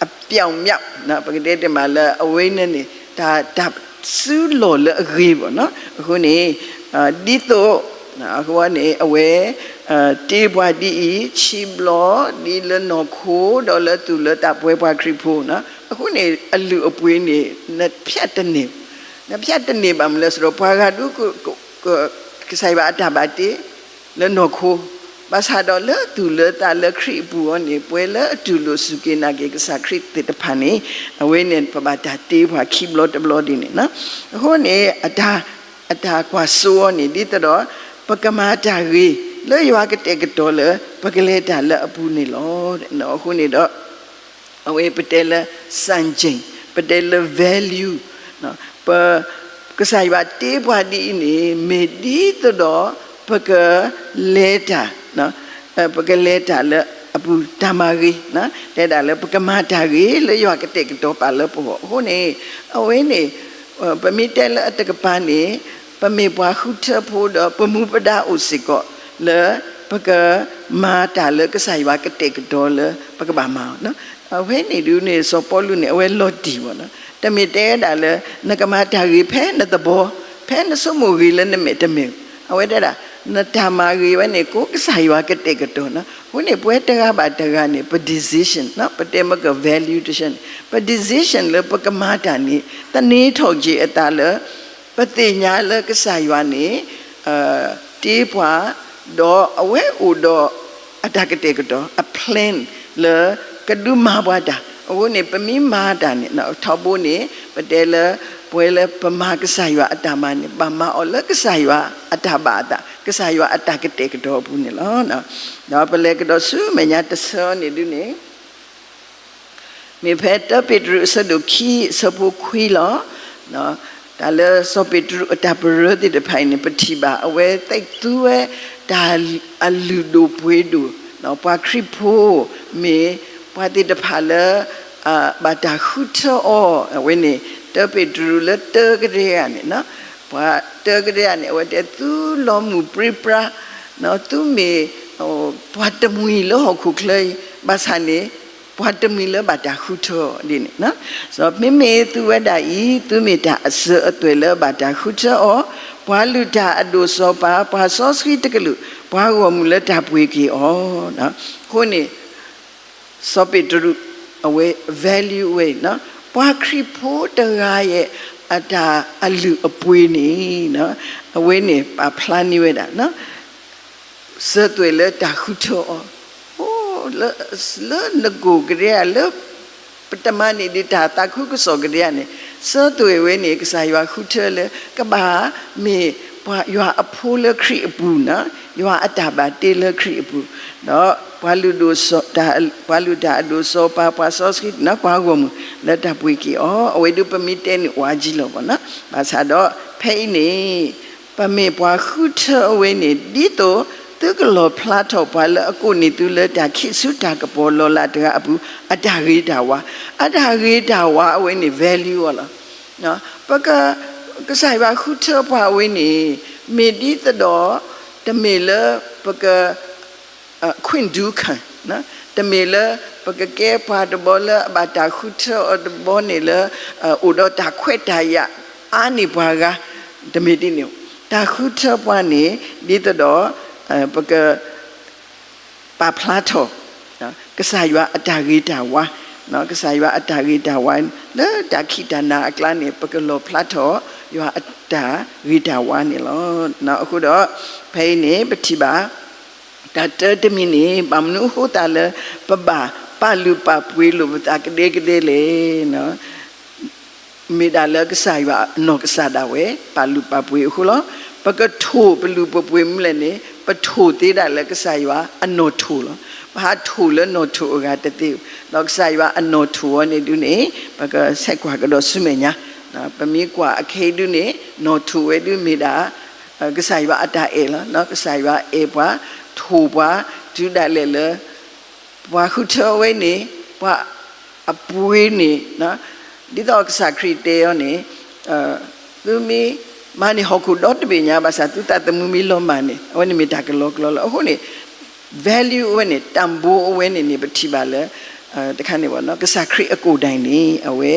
အပျောက်မြောက်, ပကတဲတမးလၢအဝဲန့ၣ်န့ၣ် တၢ် တၢ်စုလီၢ်လၢအဂ့ၤဘၣ်နီၤ. အဃိန့ၣ် ဒ်သိး အဃိန့ၣ် အဝဲ တ့ပှၤဒ်အံၤ ခံဘျီ ဒ်လၢနီၢ်ခိ ဒီးလၢသူၣ်လၢသးပှဲၤပှၤခရံာ်ဖိနီၤ. အဃိန့ၣ် အလုၢ်အပှ့ၤန့ၣ် နဖျက်တန့ၢ်, နဖျက်တန့ၢ်ဘၣ်မနုၤလဲၣ်ဆိုတော့ ပှၤဂၤဒုး ကစၢ်ယွၤအတၢ်ဘၣ်တ့ လၢနီၢ်ခိ, ဘၣ်ဆၣ်ဒီးလၢသူၣ်လၢသးလၢခရံာ်အပူၤအီၤန့ၣ် ပှဲၤလၢအတူၢ်လိာ်စူၢ်က့ၤနာ်က့ၤကစၢ်ခရံာ်သ့ၣ်တဖၣ်န့ၣ် အဝဲန့ၣ် ပဘၣ်တၢ်တ့ပှၤခံဘျီတဘျီဒ်န့ၣ်နီၤ. အဃိန့ၣ် အတၢ် အတၢ်ကွၢ်စိအီၤန့ၣ် ဒ်သိးဒီး ပကမၤတၢ်ဂ့ၤ လၢယွၤကတဲာ်ကတီၤလၢ ပကလဲၤတၢ်လၢအပူၤန့ၣ်လီၤ. အဃိန့ၣ်ဒီး အဝဲပတဲလၢ စံၣ်ကၠ့ၣ် ပတဲလၢ value ပ ကစၢ်ယွၤတ့ပှၤဒ်အံၤန့ၣ် မ့ၢ်ဒ်သိးဒီး ပကလဲၤတၢ် ပကလဲၤတၢ်လၢအပူၤ တၢ်မၤဂ့ၤ, တဲဒၣ်လၢပကမၤတၢ်ဂ့ၤလၢယွၤကတဲာ်ကတီၤပာ်လၢပဂီၢ်. အဃိန့ၣ် အဝဲန့ၣ် ပမ့ၢ်တဲလၢအတကပၤန့ၣ် ပမ့ၢ်ပှၤဃုထၢဖိဒီး ပမူပဒါအိၣ်စ့ၢ်ကီးလၢ ပကမၤတၢ်လၢကစၢ်ယွၤကတဲာ်ကတီၤလၢပကဘၣ်မၤအီၤ. အဝဲန့ၣ်ဒုးန့ၣ် စီၤပီလူးန့ၣ် အဝဲလီၤတံၢ်ဘၣ်နီၤ. တမ့ၢ်တဲဒၣ်လၢ နကမၤတၢ်ဂ့ၤဖဲနသဘီ, ဖဲနဆိကမိၣ်ဂ့ၤလၢနမဲာ်တမ့ၢ်, အဝဲတဲဒၣ် နတၢ်မၤဂ့ၤဝဲန့ၣ် ကိးကစၢ်ယွၤကတဲာ်ကတီၤနီၤ. အဃိန့ၣ် ပဝဲတဂၤဘၣ်တဂၤန့ၣ် ပ decision ပတဲမ့ၢ်က value တဆၢန့ၣ် ပ decision လၢပကမၤတၢ်န့ၣ် သန့ၤထီၣ်က့ၤအသးလၢ ပသ့ၣ်ညါလၢကစၢ်ယွၤန့ၣ် တ့ပှၤ ဒီးအဝဲအိၣ်ဒီးအတၢ်ကတဲာ်ကတီၤ အ plan လၢကဒုးမၤပှၤတၢ်. အဃိန့ၣ် ပမ့ၢ်မၤတၢ်န့ၣ် ထီဘိန့ၣ် ပတဲလၢ ပဝဲလၢပမၤကစၢ်ယွၤအတၢ်မၤန့ၣ် ဘၣ်မၤအီၤလၢကစၢ်ယွၤအတၢ်ဘၣ်အသး ကစၢ်ယွၤအတၢ်ကတဲာ်ကတီၤအပူၤန့ၣ်လီၤ. ဒီးပလဲၤကဒီးဆူမဲာ်ညါတဆၢန့ၣ်ဒုးန့ၣ် မ့ၢ်ဖဲတၢပ့းတရူးအဆၢဒိၣ်ခံအဆၢဖိခွံလီၤ. တၢ်လၢစီၤပ့းတရူးအတၢ်ပရၢသ့ၣ်တဖၣ်အံၤန့ၣ် ပထံၣ်ဘၣ်အဝဲသ့ၣ်သူဝဲတၢ်အလုၢ်ဒိၣ်ပှ့ၤဒိၣ်, ပှၤခရံာ်ဖိ မ့ၢ်ပှၤသ့ၣ်တဖၣ်လၢ ဘၣ်တၢ်ဃုထၢအီၤ အဝဲန့ၣ် တၢပ့းတရူးလၢတၢကဒဲဧါန့ၣ် ပှၤတၢကဒဲဧါန့ၣ် အဝဲတဲသုလီၤမုၢ်ပြံပြါ, သုမ့ၢ် ပှၤတမှံၤလၢဟီၣ်ခိၣ်ချၢအံၤ ဘၣ်ဆၣ်န့ၣ် ပှၤတမှံၤလၢဘၣ်တၢ်ဃုထၢအီၤဒ်န့ၣ်, မ့မ့ၢ်သုဝဲဒၣ်အံၤ သုမ့ၢ်တၢ်အစၢၤအသွဲၣ်လၢဘၣ်တၢ်ဃုထၢအီၤ, ပှၤလုၢ်တၢ်အဒိၣ်စီၤပၤ ပှၤစီဆှံတကလုာ် ပှၤဂီၢ်မုၢ်လၢတၢ်ပှ့ၤက့ၤအီၤ, အဃိန့ၣ် စီၤပ့းတရူး အဝဲ value ဝဲ ပှၤခရံာ်ဖိတဂၤအံၤ အတၢ်အလုၢ်အပှ့ၤန့ၣ် အဝဲန့ၣ်ပာ်ဖျါန့ၢ်ဝဲဒၣ် စၢၤသွဲၣ်လၢတၢ်ဃုထၢအီၤ, လၢနကိၢ်ကဒဲဧါ လၢပတမၤန့ၢ်ဒံးတၢ်သးခုကစီၣ်ကဒဲဧါန့ၣ် စၢၤသွဲၣ်ဝဲန့ၣ် ကစၢ်ယွၤဃုထၢလၢ ကဘၣ်မ့ၢ်ပှၤယွၤအဖိလၢခရံာ်အပူၤန့ၣ်, ယွၤအတၢ်ဘၣ်တ့လၢခရံာ်အပူၤ, ဒီး ပှၤလုၢ်တၢ်အဒိၣ်စီၤပၤ ပှၤစီဆှံန့ၣ် ပှၤဂီၢ်မုၢ် လၢတၢ်ပှ့ၤက့ၤအီၤ, အဝဲဒုးပမ့ၢ်တဲန့ၣ် ဝါကံလီၤဘၣ်န့ၣ်, ဘၣ်ဆၣ်ဒီး ဖဲအံၤန့ၣ် ပမ့ၢ်ပှၤဃုထၢအဝဲန့ၣ် ဒ်သိးသုကလီၣ်ဖျါထီၣ်ပှၤလၢအကိးန့ၢ်သုလၢတၢ်ခံးဆူတၢ်ကပီၤလီၤလးတဂၤအပူၤ အတၢ်ဂ့ၤတၢ်ဝါ, အတၢ်ဂ့ၤတၢ်ဝါအဝဲန့ၣ် value အီၤလီၤ. ပက ကစၢ်ယွၤဃုထၢပှၤအဝဲန့ၣ် မ့ၢ်ဒ်သိးဒီး တမ့ၢ်လၢပက ခွင့်ဒုခံ, တမ့ၢ်လၢ ပကကဲပှၤတဘီလၢအဘၣ်တၢ်ဃုထၢအီၤတဘီန့ၣ်လၢ အိၣ်ဒီးတၢ်ခွဲးတၢ်ယာ်အါန့ၢ်ပှၤဂၤ, တမ့ၢ်ဒ်န့ၣ်, တၢ်ဃုထၢပှၤန့ၣ် ဒ်သိးဒီး ပက ပာ်ဖျါထီၣ် ကစၢ်ယွၤအတၢ်ဂ့ၤတၢ်ဝါ, ကစၢ်ယွၤအတၢ်ဂ့ၤတၢ်ဝါ လၢတၢ်ခံးတၢ်နၤအကျါန့ၣ် ပကလီၣ်ဖျါထီၣ် ယွၤအတၢ်ဂ့ၤတၢ်ဝါန့ၣ်လီၤ. အဃိဒီး ဖဲအံၤန့ၣ် ပထံၣ်ဘၣ် တၢ်တၢတမံၤန့ၣ် ဘၣ်မနုၤအဃိသတးလၢ ပဘၣ်ပာ်လုၢ်ပာ်ပှ့ၤလိာ်ပသးကဒဲကဒဲလဲၣ်. မ့ၢ်ဒၣ်လၢကစၢ်ယွၤအနီၢ်ကစၢ်ဒၣ်ဝဲ ပာ်လုၢ်ပာ်ပှ့ၤအဃိလီၤ. ပကထိၣ်ပလုၢ်ပပှ့ၤမနုၤလဲၣ်န့ၣ် ပထိၣ်သ့ဒၣ်လၢကစၢ်ယွၤအနီၢ်ထိၣ်လီၤ. ပဟးထိၣ်လၢနီၢ်ထိၣ်အဂၤတသ့, ဒီးကစၢ်ယွၤအနီၢ်ထိၣ်အီၤန့ၣ်ဒုန့ၣ် ပကဆဲးကွၢ်ကဒီးဆူမဲာ်ညါ, ပမ့ၢ်ကွၢ်အခဲအံၤဒုန့ၣ် နီၢ်ထိၣ်ဝဲဒုမ့ၢ်ဒၣ် ကစၢ်ယွၤအတၢ်အဲၣ်လီၤ. ကစၢ်ယွၤအဲၣ်ပှၤ, ထိၣ်ပှၤ, တုၤဒၣ်လဲာ်လၢ ပှၤဃုထၢဝဲန့ၣ် ပှၤအပှ့ၤန့ၣ် ဒ်သိးကစၢ်ခရံာ်တဲအီၤန့ၣ် သုမ့ၢ်မၤန့ၢ်ဟီၣ်ခိၣ်ဒီတဘ့ၣ်ညါ ဘၣ်ဆၣ် သုသးသမူမ့ၢ်လီၤမၢ်န့ၣ် အဝဲန့ၣ်မ့ၢ်တၢ်ကလီကလီလီၤ. အဃိန့ၣ် value အဝဲန့ၣ် တၢ်ဘိအဝဲန့ၣ်န့ၣ် ပထံၣ်ဘၣ်လၢ တခါန့ၣ် ကစၢ်ခရံာ်အကိာ်ဒၣ်န့ၣ် အဝဲ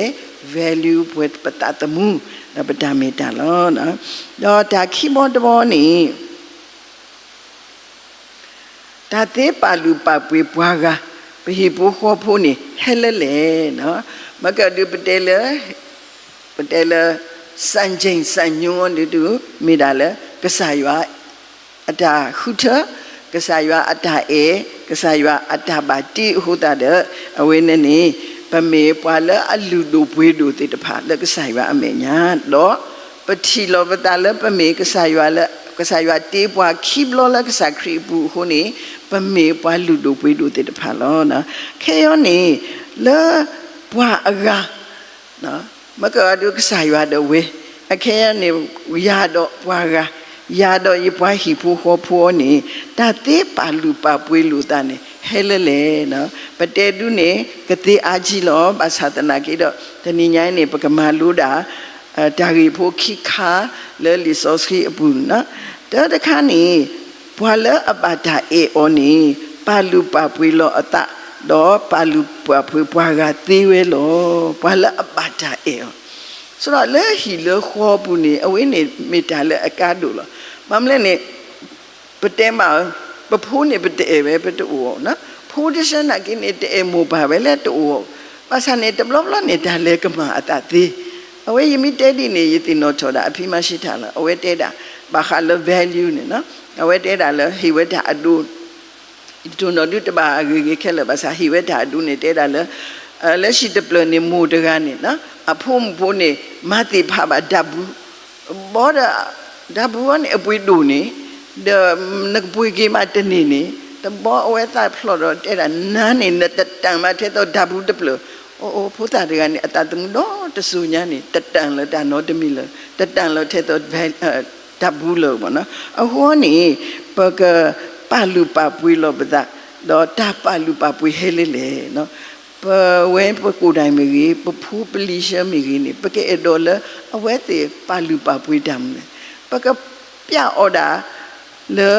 value ပသးသမူ ဒီးပတၢ်မ့ၢ်တၢ်လီၤ. ဒီးတၢ်ခံဘီတဘီန့ၣ် တၢ်သ့ပာ်လုၢ်ပာ်ပှ့ၤပှၤဂၤ ပဟံၣ်ဖိဃီဖိန့ၣ် ဟဲလၢလဲၣ်. မ့ၢ်ကဒုးပတဲလၢ ပတဲလၢ စံချိန်စံညွှန်း ဒုး မ့ၢ်ဒၣ်လၢ ကစၢ်ယွၤ အတၢ်ဃုထၢ, ကစၢ်ယွၤအတၢ်အဲၣ်, ကစၢ်ယွၤအတၢ်ဘၣ်တ့အဃိသတးဒီး အဝဲန့ၣ်န့ၣ် ပမ့ၢ်ပှၤလၢအလုၢ်ဒိၣ်ပှ့ၤဒိၣ်သ့ၣ်တဖၣ်လၢကစၢ်ယွၤအမဲာ်ညါ, ဒီးပထံၣ်လီၤပသးလၢပမ့ၢ်ကစၢ်ယွၤလၢ ကစၢ်ယွၤတ့ပှၤခံဘျီလၢကစၢ်ခရံာ်အပူၤအဃိန့ၣ် ပမ့ၢ်ပှၤလုၢ်ဒိၣ်ပှ့ၤဒိၣ်သ့ၣ်တဖၣ်လီၤ. ခဲအံၤန့ၣ် လၢပှၤအဂၤ မ့ၢ်ကဒုးကစၢ်ယွၤဒီးဝဲ, အခဲအံၤန့ၣ် ယၤဒီးပှၤဂၤ, ယၤဒီးယပှၤဟံၣ်ဖိဃီဖိန့ၣ် တၢ်သ့ပာ်လုၢ်ပာ်ပှ့ၤလိာ်သးန့ၣ် ဟဲလၢလဲၣ်. ပတဲဒုးန့ၣ် ကသ့အါကံလီၤ. ဘၣ်ဆၣ်သနာ်က့ဒီး တနံၤညါအံၤန့ၣ် ပကမၤလိဒၣ် တၢ်ဂ့ၢ်ဖိခံခါ လၢလံာ်စီဆှံအပူၤန့ၣ်, တၢတခါန့ၣ် ပှၤလၢအဘၣ်တၢ်အဲၣ်အီၤန့ၣ် ပာ်လုၢ်ပာ်ပှ့ၤလီၤအသး, ဒီးပာ်လုၢ်ပာ်ပှ့ၤပှၤဂၤသ့ဝဲလီၤ. ပှၤလၢအဘၣ်တၢ်အဲၣ်အီၤ, ဆိုတော့ လၢဟံၣ်လၢဃီပူၤန့ၣ် အဝဲန့ၣ်မ့ၢ်တၢ်လၢအကါဒိၣ်လီၤ. ဘၣ်မနုၤလဲၣ်န့ၣ် ပတဲမး, ပဖိန့ၣ် ပတအဲၣ်ဝဲ ပတအိၣ်အီၤ, ဖိတဆၢနာ်က့န့ၣ် တအဲၣ်မိၢ်ပၢ်ဝဲလၢတအိၣ်အီၤ, ဘၣ်ဆၣ်န့ၣ် တဘျီဘျီန့ၣ် တၢ်လဲၤကမၣ်အသးသ့, အဝဲယမ့ၢ်တဲဒ်န့ၣ် ယသ့ၣ်နီၣ်ထီၣ်ဒၣ် အဖံမၤရှ့ထၣ်လီၤ. အဝဲတဲဒၣ် ဘၣ်ဃးလၢ value န့ၣ်, အဝဲတဲဒၣ်လၢ ဟ့ၣ်ဝဲတၢ်အဒိ ယတိၢ်နီၣ်ဒုတဘၣ်အဂ့ၤဂ့ၤခဲလၢာ် ဘၣ်ဆၣ် ဟ့ၣ်ဝဲတၢ်အဒိန့ၣ် တဲဒၣ်လၢ လၢဟံၣ်တဖျၢၣ်န့ၣ် မိၢ်တဂၤန့ၣ် အဖိမုၣ်ဖိန့ၣ် မၤသ့ၣ်ဖးဘၣ်ဒၣ်ဘူး, ဘီဒီး ဒၣ်ဘူးအီၤန့ၣ် အပှ့ၤဒိၣ်န့ၣ်, ဒီးနကပှ့ၤက့ၤမးတန့ၢ်န့ၣ်, တဘီအဝဲသးဖျိးဒီးတဲဒၣ် နၤန့ၣ် နတတၢ်မၤထဲသိးဒၣ်ဘူးတဖျၢၣ်, အိၣ်အိၣ် ဖိသၣ်တဂၤန့ၣ် အသးသမူဒီးတစိၤညါန့ၣ် တတၢ်လၢတၢ်နီတမံၤလၢၤ, တတၢ်လၢထဲသိး တၢ်ဘူးလၢၤဘၣ်နီၤ. အဃိန့ၣ် ပကပာ်လုၢ်ပာ်ပှ့ၤလီၤပသး, ဒီးတၢ်ပာ်လုၢ်ပာ်ပှ့ၤဟဲလၢလဲၣ်, ပဝဲပကိးဒၣ်မ့ၢ်ဂ့ၤ, ပဖိပလံၤဆၢမ့ၢ်ဂ့ၤန့ၣ် ပကအဲၣ်ဒိးလၢအဝဲသ့ၣ်ပာ်လုၢ်ပာ်ပှ့ၤတၢ်မနုၤလဲၣ်. ပကပျးအီၤဒၣ် လၢ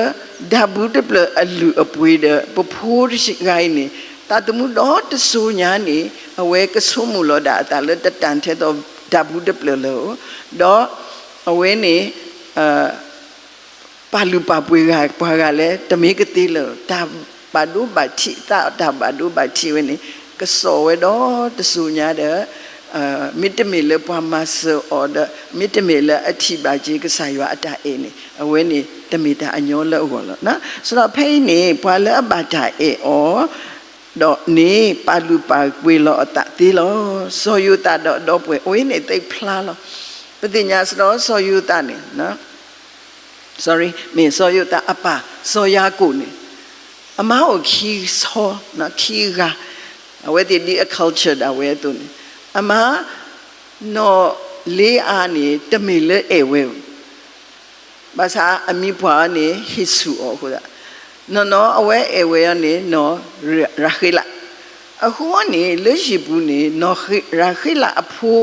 ဒၣ်ဘူးတဖျၢၣ်အလုၢ်အပှ့ၤဒီး ပဖိတဂၤအံၤန့ၣ် သးသမူဒီးတစိၤညါန့ၣ် အဝဲကဆိကမိၣ်လီၤဒၣ်အသးလၢတတၢ်ထဲသိးဒၣ်ဘူးတဖျၢၣ်လၢၤ, ဒီးအဝဲန့ၣ် ပာ်လုၢ်ပာ်ပှ့ၤဂၤပှၤဂၤလဲၣ် တမ့ၢ်ကသ့လၢၤ, တၢ်ဘၣ်ဒိဘၣ်ထံး သးတၢ်ဘၣ်ဒိဘၣ်ထံးဝဲန့ၣ် ကစီၣ်ဝဲဒီးတစိၤညါဒီး မ့တမ့ၢ်လၢပှၤမၤစၢၤအီၤဒီး မ့တမ့ၢ်လၢအထံၣ်ဘၣ်က့ၤကစၢ်ယွၤအတၢ်အဲၣ်န့ၣ် အဝဲန့ၣ်တမ့ၢ်တၢ်အညီလၢအဂီၢ်လီၤ. ဆိုတော့ ဖဲအံၤန့ၣ် ပှၤလၢအဘၣ်တၢ်အဲၣ်အီၤ ဒီးန့ၣ် ပာ်လုၢ်ပာ်ပှ့ၤလီၤအသးသ့လီၤ. စီၤယိၤသးဒီးအဒီပုၢ်ဝဲၢ် အဝဲန့ၣ် သိပ်ဖျါလီၤ. ပသ့ၣ်ညါစ့ၢ်ကီး စီၤယိၤသးန့ၣ် sorry မ့ၢ်စီၤယိၤသးအပၢ် စီၤယၤကိာ်န့ၣ် အမါအိၣ်ခံဆီ ခံဂၤ, အဝဲသ့ၣ်ဒ်အ culture ဒၣ်ဝဲအသိးန့ၣ် အမါ နီၢ်လ့အၤန့ၣ် တမ့ၢ်လၢအဲၣ်ဝဲ ဘၣ်ဆၣ်အမံၤပှၢ်အီၤန့ၣ် ဟ့ၣ်ဆူၣ်အီၤအဃိသတး, နီၢ်နီၢ်အဝဲအဲၣ်ဝဲအီၤန့ၣ် နီၢ်ရၤဃ့လး, အဃိန့ၣ် လၢဟံၣ်ပူၤန့ၣ် နီၢ်ရၤဃ့လးအဖိ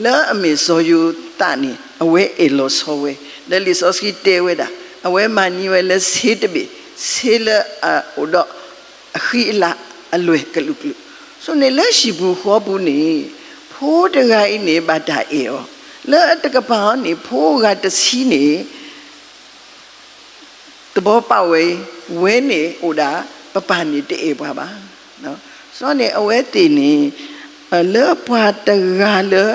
လၢအမ့ၢ်စီၤယိၤသးန့ၣ် အဝဲအဲၣ်လီၤဆီဝဲ, ဒီးလံာ်စီဆှံတဲဝဲဒၣ် အဝဲမၤန့ၢ်ဝဲလၢဆ့တဘ့ၣ်, ဆ့လၢအအိၣ်ဒီးအဃံအလၤအလွဲၢ်ကလုာ်ကလုာ် ဆိန့ၣ်လၢဟံၣ်ပူၤဃီပူၤန့ၣ်, ဖိတဂၤအံၤန့ၣ် ဘၣ်တၢ်အဲၣ်အီၤ, လၢအတကပၤအီၤန့ၣ် ဖိဂၤတဆံန့ၣ် သဘီပာ်ဝဲအံၤ, ဝဲန့ၣ်အိၣ်ဒၣ် ပပၢ်န့ၣ်တအဲၣ်ပှၤဘၣ်. စီၤန့ၣ် အဝဲသ့ၣ်န့ၣ် လၢပှၤတဂၤလၢ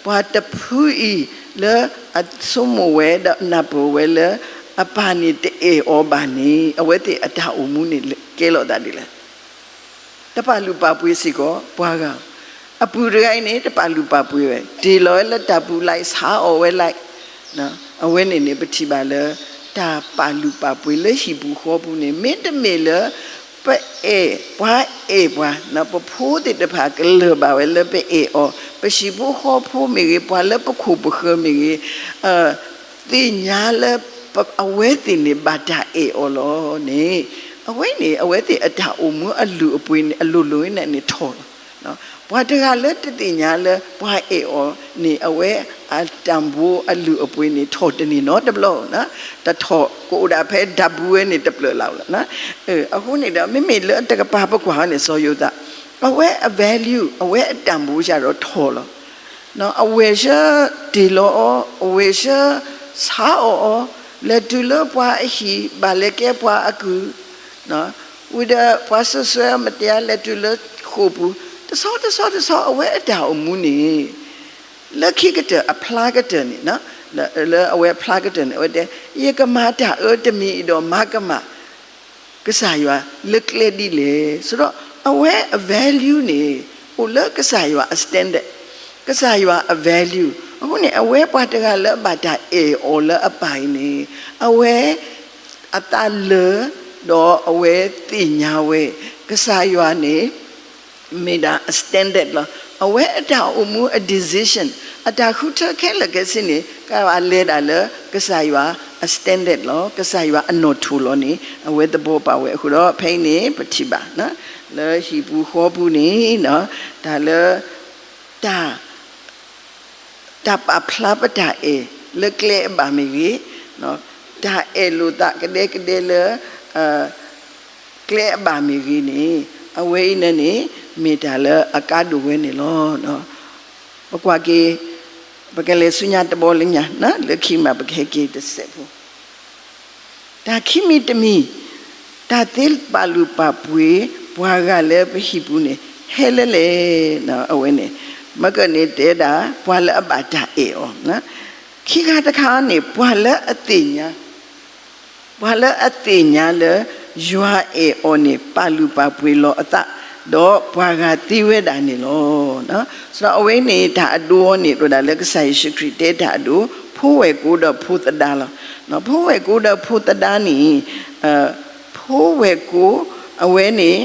ပှၤတဖုအံၤ လၢအဆိကမိၣ်ဝဲဒီးနၢ်ပၢၢ်ဝဲလၢ အပၢ်န့ၣ်တအဲၣ်အီၤဘၣ်န့ၣ် အဝဲသ့ၣ်အတၢ်အိၣ်မူန့ၣ်ကဲလိာ်သးဒ်လဲၣ်. တပာ်လုၢ်ပာ်ပှ့ၤစ့ၢ်ကီးပှၤဂၤ, အပုၢ်တဂၤအံၤန့ၣ် တပာ်လုၢ်ပာ်ပှ့ၤဝဲ, တ့ၢ်လီၤဝဲလၢတၢ်ပူၤလၢ် ဆါအီၣ်ဝဲလၢ်. အဝဲန့ၣ်န့ၣ် ပထံၣ်ဘၣ်လၢ တၢ်ပာ်လုၢ်ပာ်ပှ့ၤလၢဟံၣ်ပူၤဃီပူၤန့ၣ် မ့တမ့ၢ်လၢ ပအဲၣ်ပှၤအဲၣ်ပှၤ, ပဖိသ့ၣ်တဖၣ်ကလၢၢ်ဘၣ်ဝဲလၢပအဲၣ်အီၤ, ပဟံၣ်ဖိဃီဖိမ့ၢ်ဂ့ၤ, ပှၤလၢပခိၣ်ပဃၢၤမ့ၢ်ဂ့ၤ, သ့ၣ်ညါလၢ အဝဲသ့ၣ်န့ၣ်ဘၣ်တၢ်အဲၣ်အီၤလီၤန့ၣ်, အဝဲန့ၣ် အဝဲသ့ၣ်အတၢ်အိၣ်မူအလုၢ်အပှ့ၤန့ၣ် အလိၤလိၤန့ၣ်န့ၣ်ထီၣ်လီၤ. ပှၤတဂၤလၢတသ့ၣ်ညါလၢပှၤအဲၣ်အီၤန့ၣ် အဝဲအတၢ်ဘိအလုၢ်အပှ့ၤန့ၣ်ထီၣ်တန့ၢ်နီတဘျီ, တထီၣ်ကအိၣ်ဒၣ်ဖဲတၢ်ပူၤဝဲန့ၣ်တပျၢၢ်လၢ်လီၤ. အဃိန့ၣ်ဒီး မ့မ့ၢ်လၢအတကပၤပကွၢ်အီၤန့ၣ် စီၤယိၤသး အဝဲအ value အဝဲအတၢ်ဘိစ့ၢ်ဒီးထီၣ်လီၤ. အဝဲၢ်ဆၢတ့ၢ်လီၤအီၤ, အဝဲၢ်ဆၢဆါအီၣ်အီၤ, လဲၤတုၤလၢပှၤအဟံၣ် ဘၣ်လဲၤကဲပှၤအကုၢ်, ဝံၤဒီးပှၤစံးဆၢမတၤ လဲၤတုၤလၢဃိာ်ပူၤ, တဆီတဆီတဆီ အဝဲအတၢ်အိၣ်မူန့ၣ် လၢခံကတၢၢ်အဖျါကတၢၢ်န့ၣ်, လၢအဝဲအဖျါကတၢၢ်န့ၣ် အဝဲတဲ, ယကမၤတၢ်အၢတမံၤအံၤဒီးမၤကမၣ် ကစၢ်ယွၤလၢကျဲဒ်လဲၣ်. ဆိုတော့ အဝဲအ value န့ၣ် အိၣ်လၢကစၢ်ယွၤအ standard, ကစၢ်ယွၤအ value. အဃိန့ၣ် အဝဲပှၤတဂၤလၢအဘၣ်တၢ်အဲၣ်အီၤလၢအပၢ်အံၤန့ၣ် အဝဲအသးလၢာ် ဒီးအဝဲသ့ၣ်ညါဝဲ ကစၢ်ယွၤန့ၣ် မ့ၢ်ဒၣ်အ standard လီၤ. အဝဲအတၢ်အိၣ်မူအ decision, အတၢ်ဃုထၢခဲလၢာ်ခဲဆ့န့ၣ် ကဘၣ်လဲၤဒၣ်လၢကစၢ်ယွၤအ standard လီၤ. ကစၢ်ယွၤအနီၣ်ထိၣ်လီၤန့ၣ် အဝဲသဘီပာ်ဝဲအဃိဒီး ဖဲအံၤန့ၣ် ပထံၣ်ဘၣ် လၢဟံၣ်ပူၤဃီပူၤန့ၣ် တၢ်လၢ တၢ် တၢ်ပာ်ဖျါပတၢ်အဲၣ်လၢကျဲအဘၣ်မ့ၢ်ဂ့ၤ, တၢ်အဲၣ်လိာ်သးကဒဲကဒဲလၢ ကျဲအဘၣ်မ့ၢ်ဂ့ၤန့ၣ် အဝဲအံၤန့ၣ်န့ၣ် မ့ၢ်တၢ်လၢအကါဒိၣ်ဝဲန့ၣ်လီၤ. ပကွၢ်က့ၤ ပကလဲၤဆူညါတဘီလၢညါ လၢခံမး ပကဟဲက့ၤတစဲးဖိ တၢ်ခံမံၤတမံၤ တၢ်သ့ပာ်လုၢ်ပာ်ပှ့ၤ ပှၤဂၤလၢပဟံၣ်ပူၤန့ၣ် ဟဲလၢလဲၣ်. အဝဲန့ၣ် မ့ၢ်ကန့ၣ်တဲဒၣ် ပှၤလၢအဘၣ်တၢ်အဲၣ်အီၤ, ခံခါတခါန့ၣ် ပှၤလၢအသ့ၣ်ညါ ပှၤလၢအသ့ၣ်ညါလၢ ယွၤအဲၣ်အီၤန့ၣ် ပာ်လုၢ်ပာ်ပှ့ၤလီၤအသး ဒီးပှၤဂၤသ့ဝဲဒၣ်န့ၣ်လီၤ. ဆိုတော့ အဝဲန့ၣ် တၢ်အဒိအီၤန့ၣ် ဒိၣ်ဒၣ်လၢကစၢ်ယ့ၣ်ၡူးခရံာ်တဲတၢ်အဒိ ဖိဝဲၢ်ကိာ်ဒီးဖိသဒါလီၤ. ဖိဝဲၢ်ကိာ်ဒီးဖိသဒါန့ၣ် ဖိဝဲၢ်ကိာ် အဝဲန့ၣ်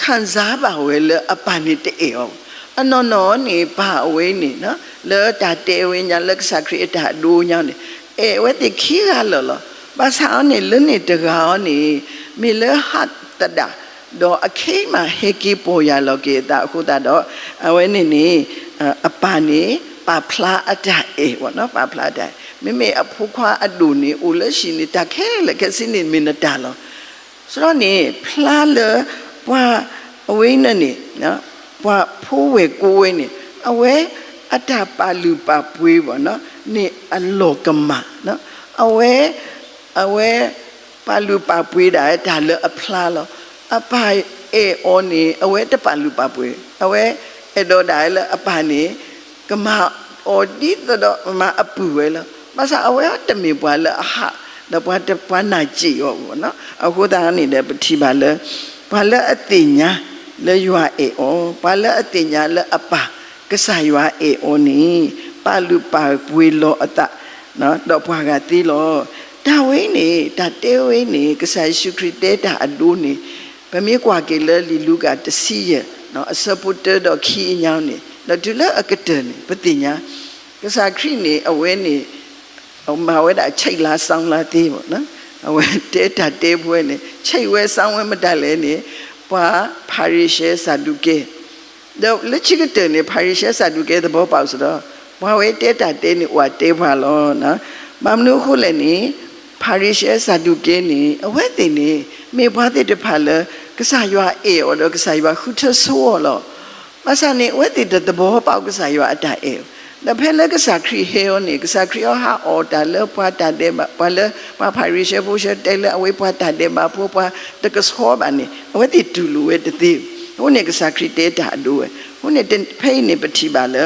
ခံစားဘၣ်ဝဲလၢအပၢ်န့ၣ်တအဲၣ်အီၤ, အနီၢ်နီၢ်န့ၣ် ပၢ်အဝဲန့ၣ် လၢတၢ်တဲဝဲညါလၢကစၢ်ခရံာ်အတၢ်အဒိညါန့ၣ် အဲၣ်ဝဲသ့ၣ်ခံဂၤလၢာ်လီၤ. ဘၣ်ဆၣ်အီၤန့ၣ် လၢန့ၣ်တဂၤအီၤန့ၣ် မ့ၢ်လၢဟးသဒၣ် ဒီးအခ့မးဟဲက့ၤပီၢ်ယၢ်လီၤက့ၤအသးအဃိသတးဒီး အဝဲန့ၣ်န့ၣ် အပၢ်န့ၣ် ပာ်ဖျါအတၢ်အဲၣ်, ပာ်ဖျါတၢ်အဲၣ်, မ့မ့ၢ်အဖိခွါအဒိၣ်န့ၣ် အိၣ်လၢဟံၣ်န့ၣ် တၢ်ခဲလၢာ်ခဲဆ့န့ၣ် မ့ၢ်နတၢ်လီၤ. ဆိုတော့န့ၣ် ဖျါလၢ ပှၤအဝဲအံၤန့ၣ် ပှၤဖိဝဲၢ်ကိာ်ဝဲန့ၣ် အဝဲအတၢ်ပာ်လုၢ်ပာ်ပှ့ၤဘၣ်န့ၣ် အလီၢ်ကမၣ်, အဝဲ အဝဲ ပာ်လုၢ်ပာ်ပှ့ၤဒၣ်တၢ်လၢအဖျါလီၤ. အပၢ်အဲၣ်အီၤန့ၣ် အဝဲတပာ်လုၢ်ပာ်ပှ့ၤ, အဝဲအဲၣ်ဒိးဒၣ်လၢအပၢ်န့ၣ် ကမၤအီၤဒ်သိးဒီးမၤအပုၢ်ဝဲလီၤ. ဘၣ်ဆၣ်အဝဲတမ့ၢ်ပှၤလၢအဟး ဒီးပှၤတပှၤနာ်စ့ၢ်အီၤဘၣ်န့ၣ်. အဃိသတးန့ၣ်ဒီး ပထံၣ်ဘၣ်လၢ ပှၤလၢအသ့ၣ်ညါလၢယွၤအဲၣ်အီၤ, ပှၤလၢအသ့ၣ်ညါလၢအပၢ် ကစၢ်ယွၤအဲၣ်အီၤန့ၣ် ပာ်လုၢ်ပာ်ပှ့ၤလီၤအသး ဒီးပှၤဂၤသ့လီၤ. တၢ်ဝဲအံၤန့ၣ် တၢ်တဲဝဲအံၤန့ၣ် ကစၢ်ယ့ၣ်ၡူးခရံာ်တဲတၢ်အဒိန့ၣ် ပမ့ၢ်ကွၢ်က့ၤလၢလံာ်လူၤကၣ်တဆံယဲၢ် အဆၢဖိတၢဒီးခံအညါန့ၣ် ဒီးတုၤလၢအကတၢၢ်န့ၣ် ပသ့ၣ်ညါ ကစၢ်ခရံာ်န့ၣ် အဝဲန့ၣ် မၤဝဲဒၣ် ဆဲးလါ ဆၢင်းလါ သ့ဘၣ်န့ၣ်. အဝဲတဲတၢ်တဲပဝဲန့ၣ် ဆဲးဝဲ ဆၢင်းဝဲ မတၤလဲၣ်န့ၣ် ပှၤဖၤရံၤၡဲ စၤဒူးကဲ ဒီးလၢခံကတၢၢ်န့ၣ် ဖၤရံၤၡဲ စၤဒူးကဲ သဘီပာ်စ့ၢ်ဒီး ပှၤဝဲတဲတၢ်တဲန့ၣ် အိၣ်အတဲပှၤလီၤ. ဘၣ်မနုၤအဃိလဲၣ်န့ၣ် ဖ ဖၤရံၤၡဲ စၤဒူးကဲန့ၣ် အဝဲသ့ၣ်န့ၣ် မ့ၢ်ပှၤသ့ၣ်တဖၣ်လၢ ကစၢ်ယွၤအဲၣ်အီၤဒီးကစၢ်ယွၤဃုထၢဆိအီၤလီၤ. ဘၣ်ဆၣ်န့ၣ် အဝဲသ့ၣ်တသဘီပၣ်ကစၢ်ယွၤအတၢ်အဲၣ်အီၤ, ဒီးဖဲလၢကစၢ်ခရံာ်ဟဲအီၤန့ၣ် ကစၢ်ခရံာ်အီၤဟးအီၣ်တၢ်လၢပှၤတၢ်ဒဲးဘး ပှၤလၢ ပှၤဖၤရံၤၡဲဖိဆၢတဲလၢအဝဲပှၤတၢ်ဒဲးဘးဖိ ပှၤတကဆှီဘၣ်န့ၣ် အဝဲသ့ၣ်တူၢ်လိာ်ဝဲတသ့. အဃိန့ၣ် ကစၢ်ခရံာ်တဲတၢ်အဒိဝဲ, အဃိန့ၣ် ဖဲအံၤန့ၣ် ပထံၣ်ဘၣ်လၢ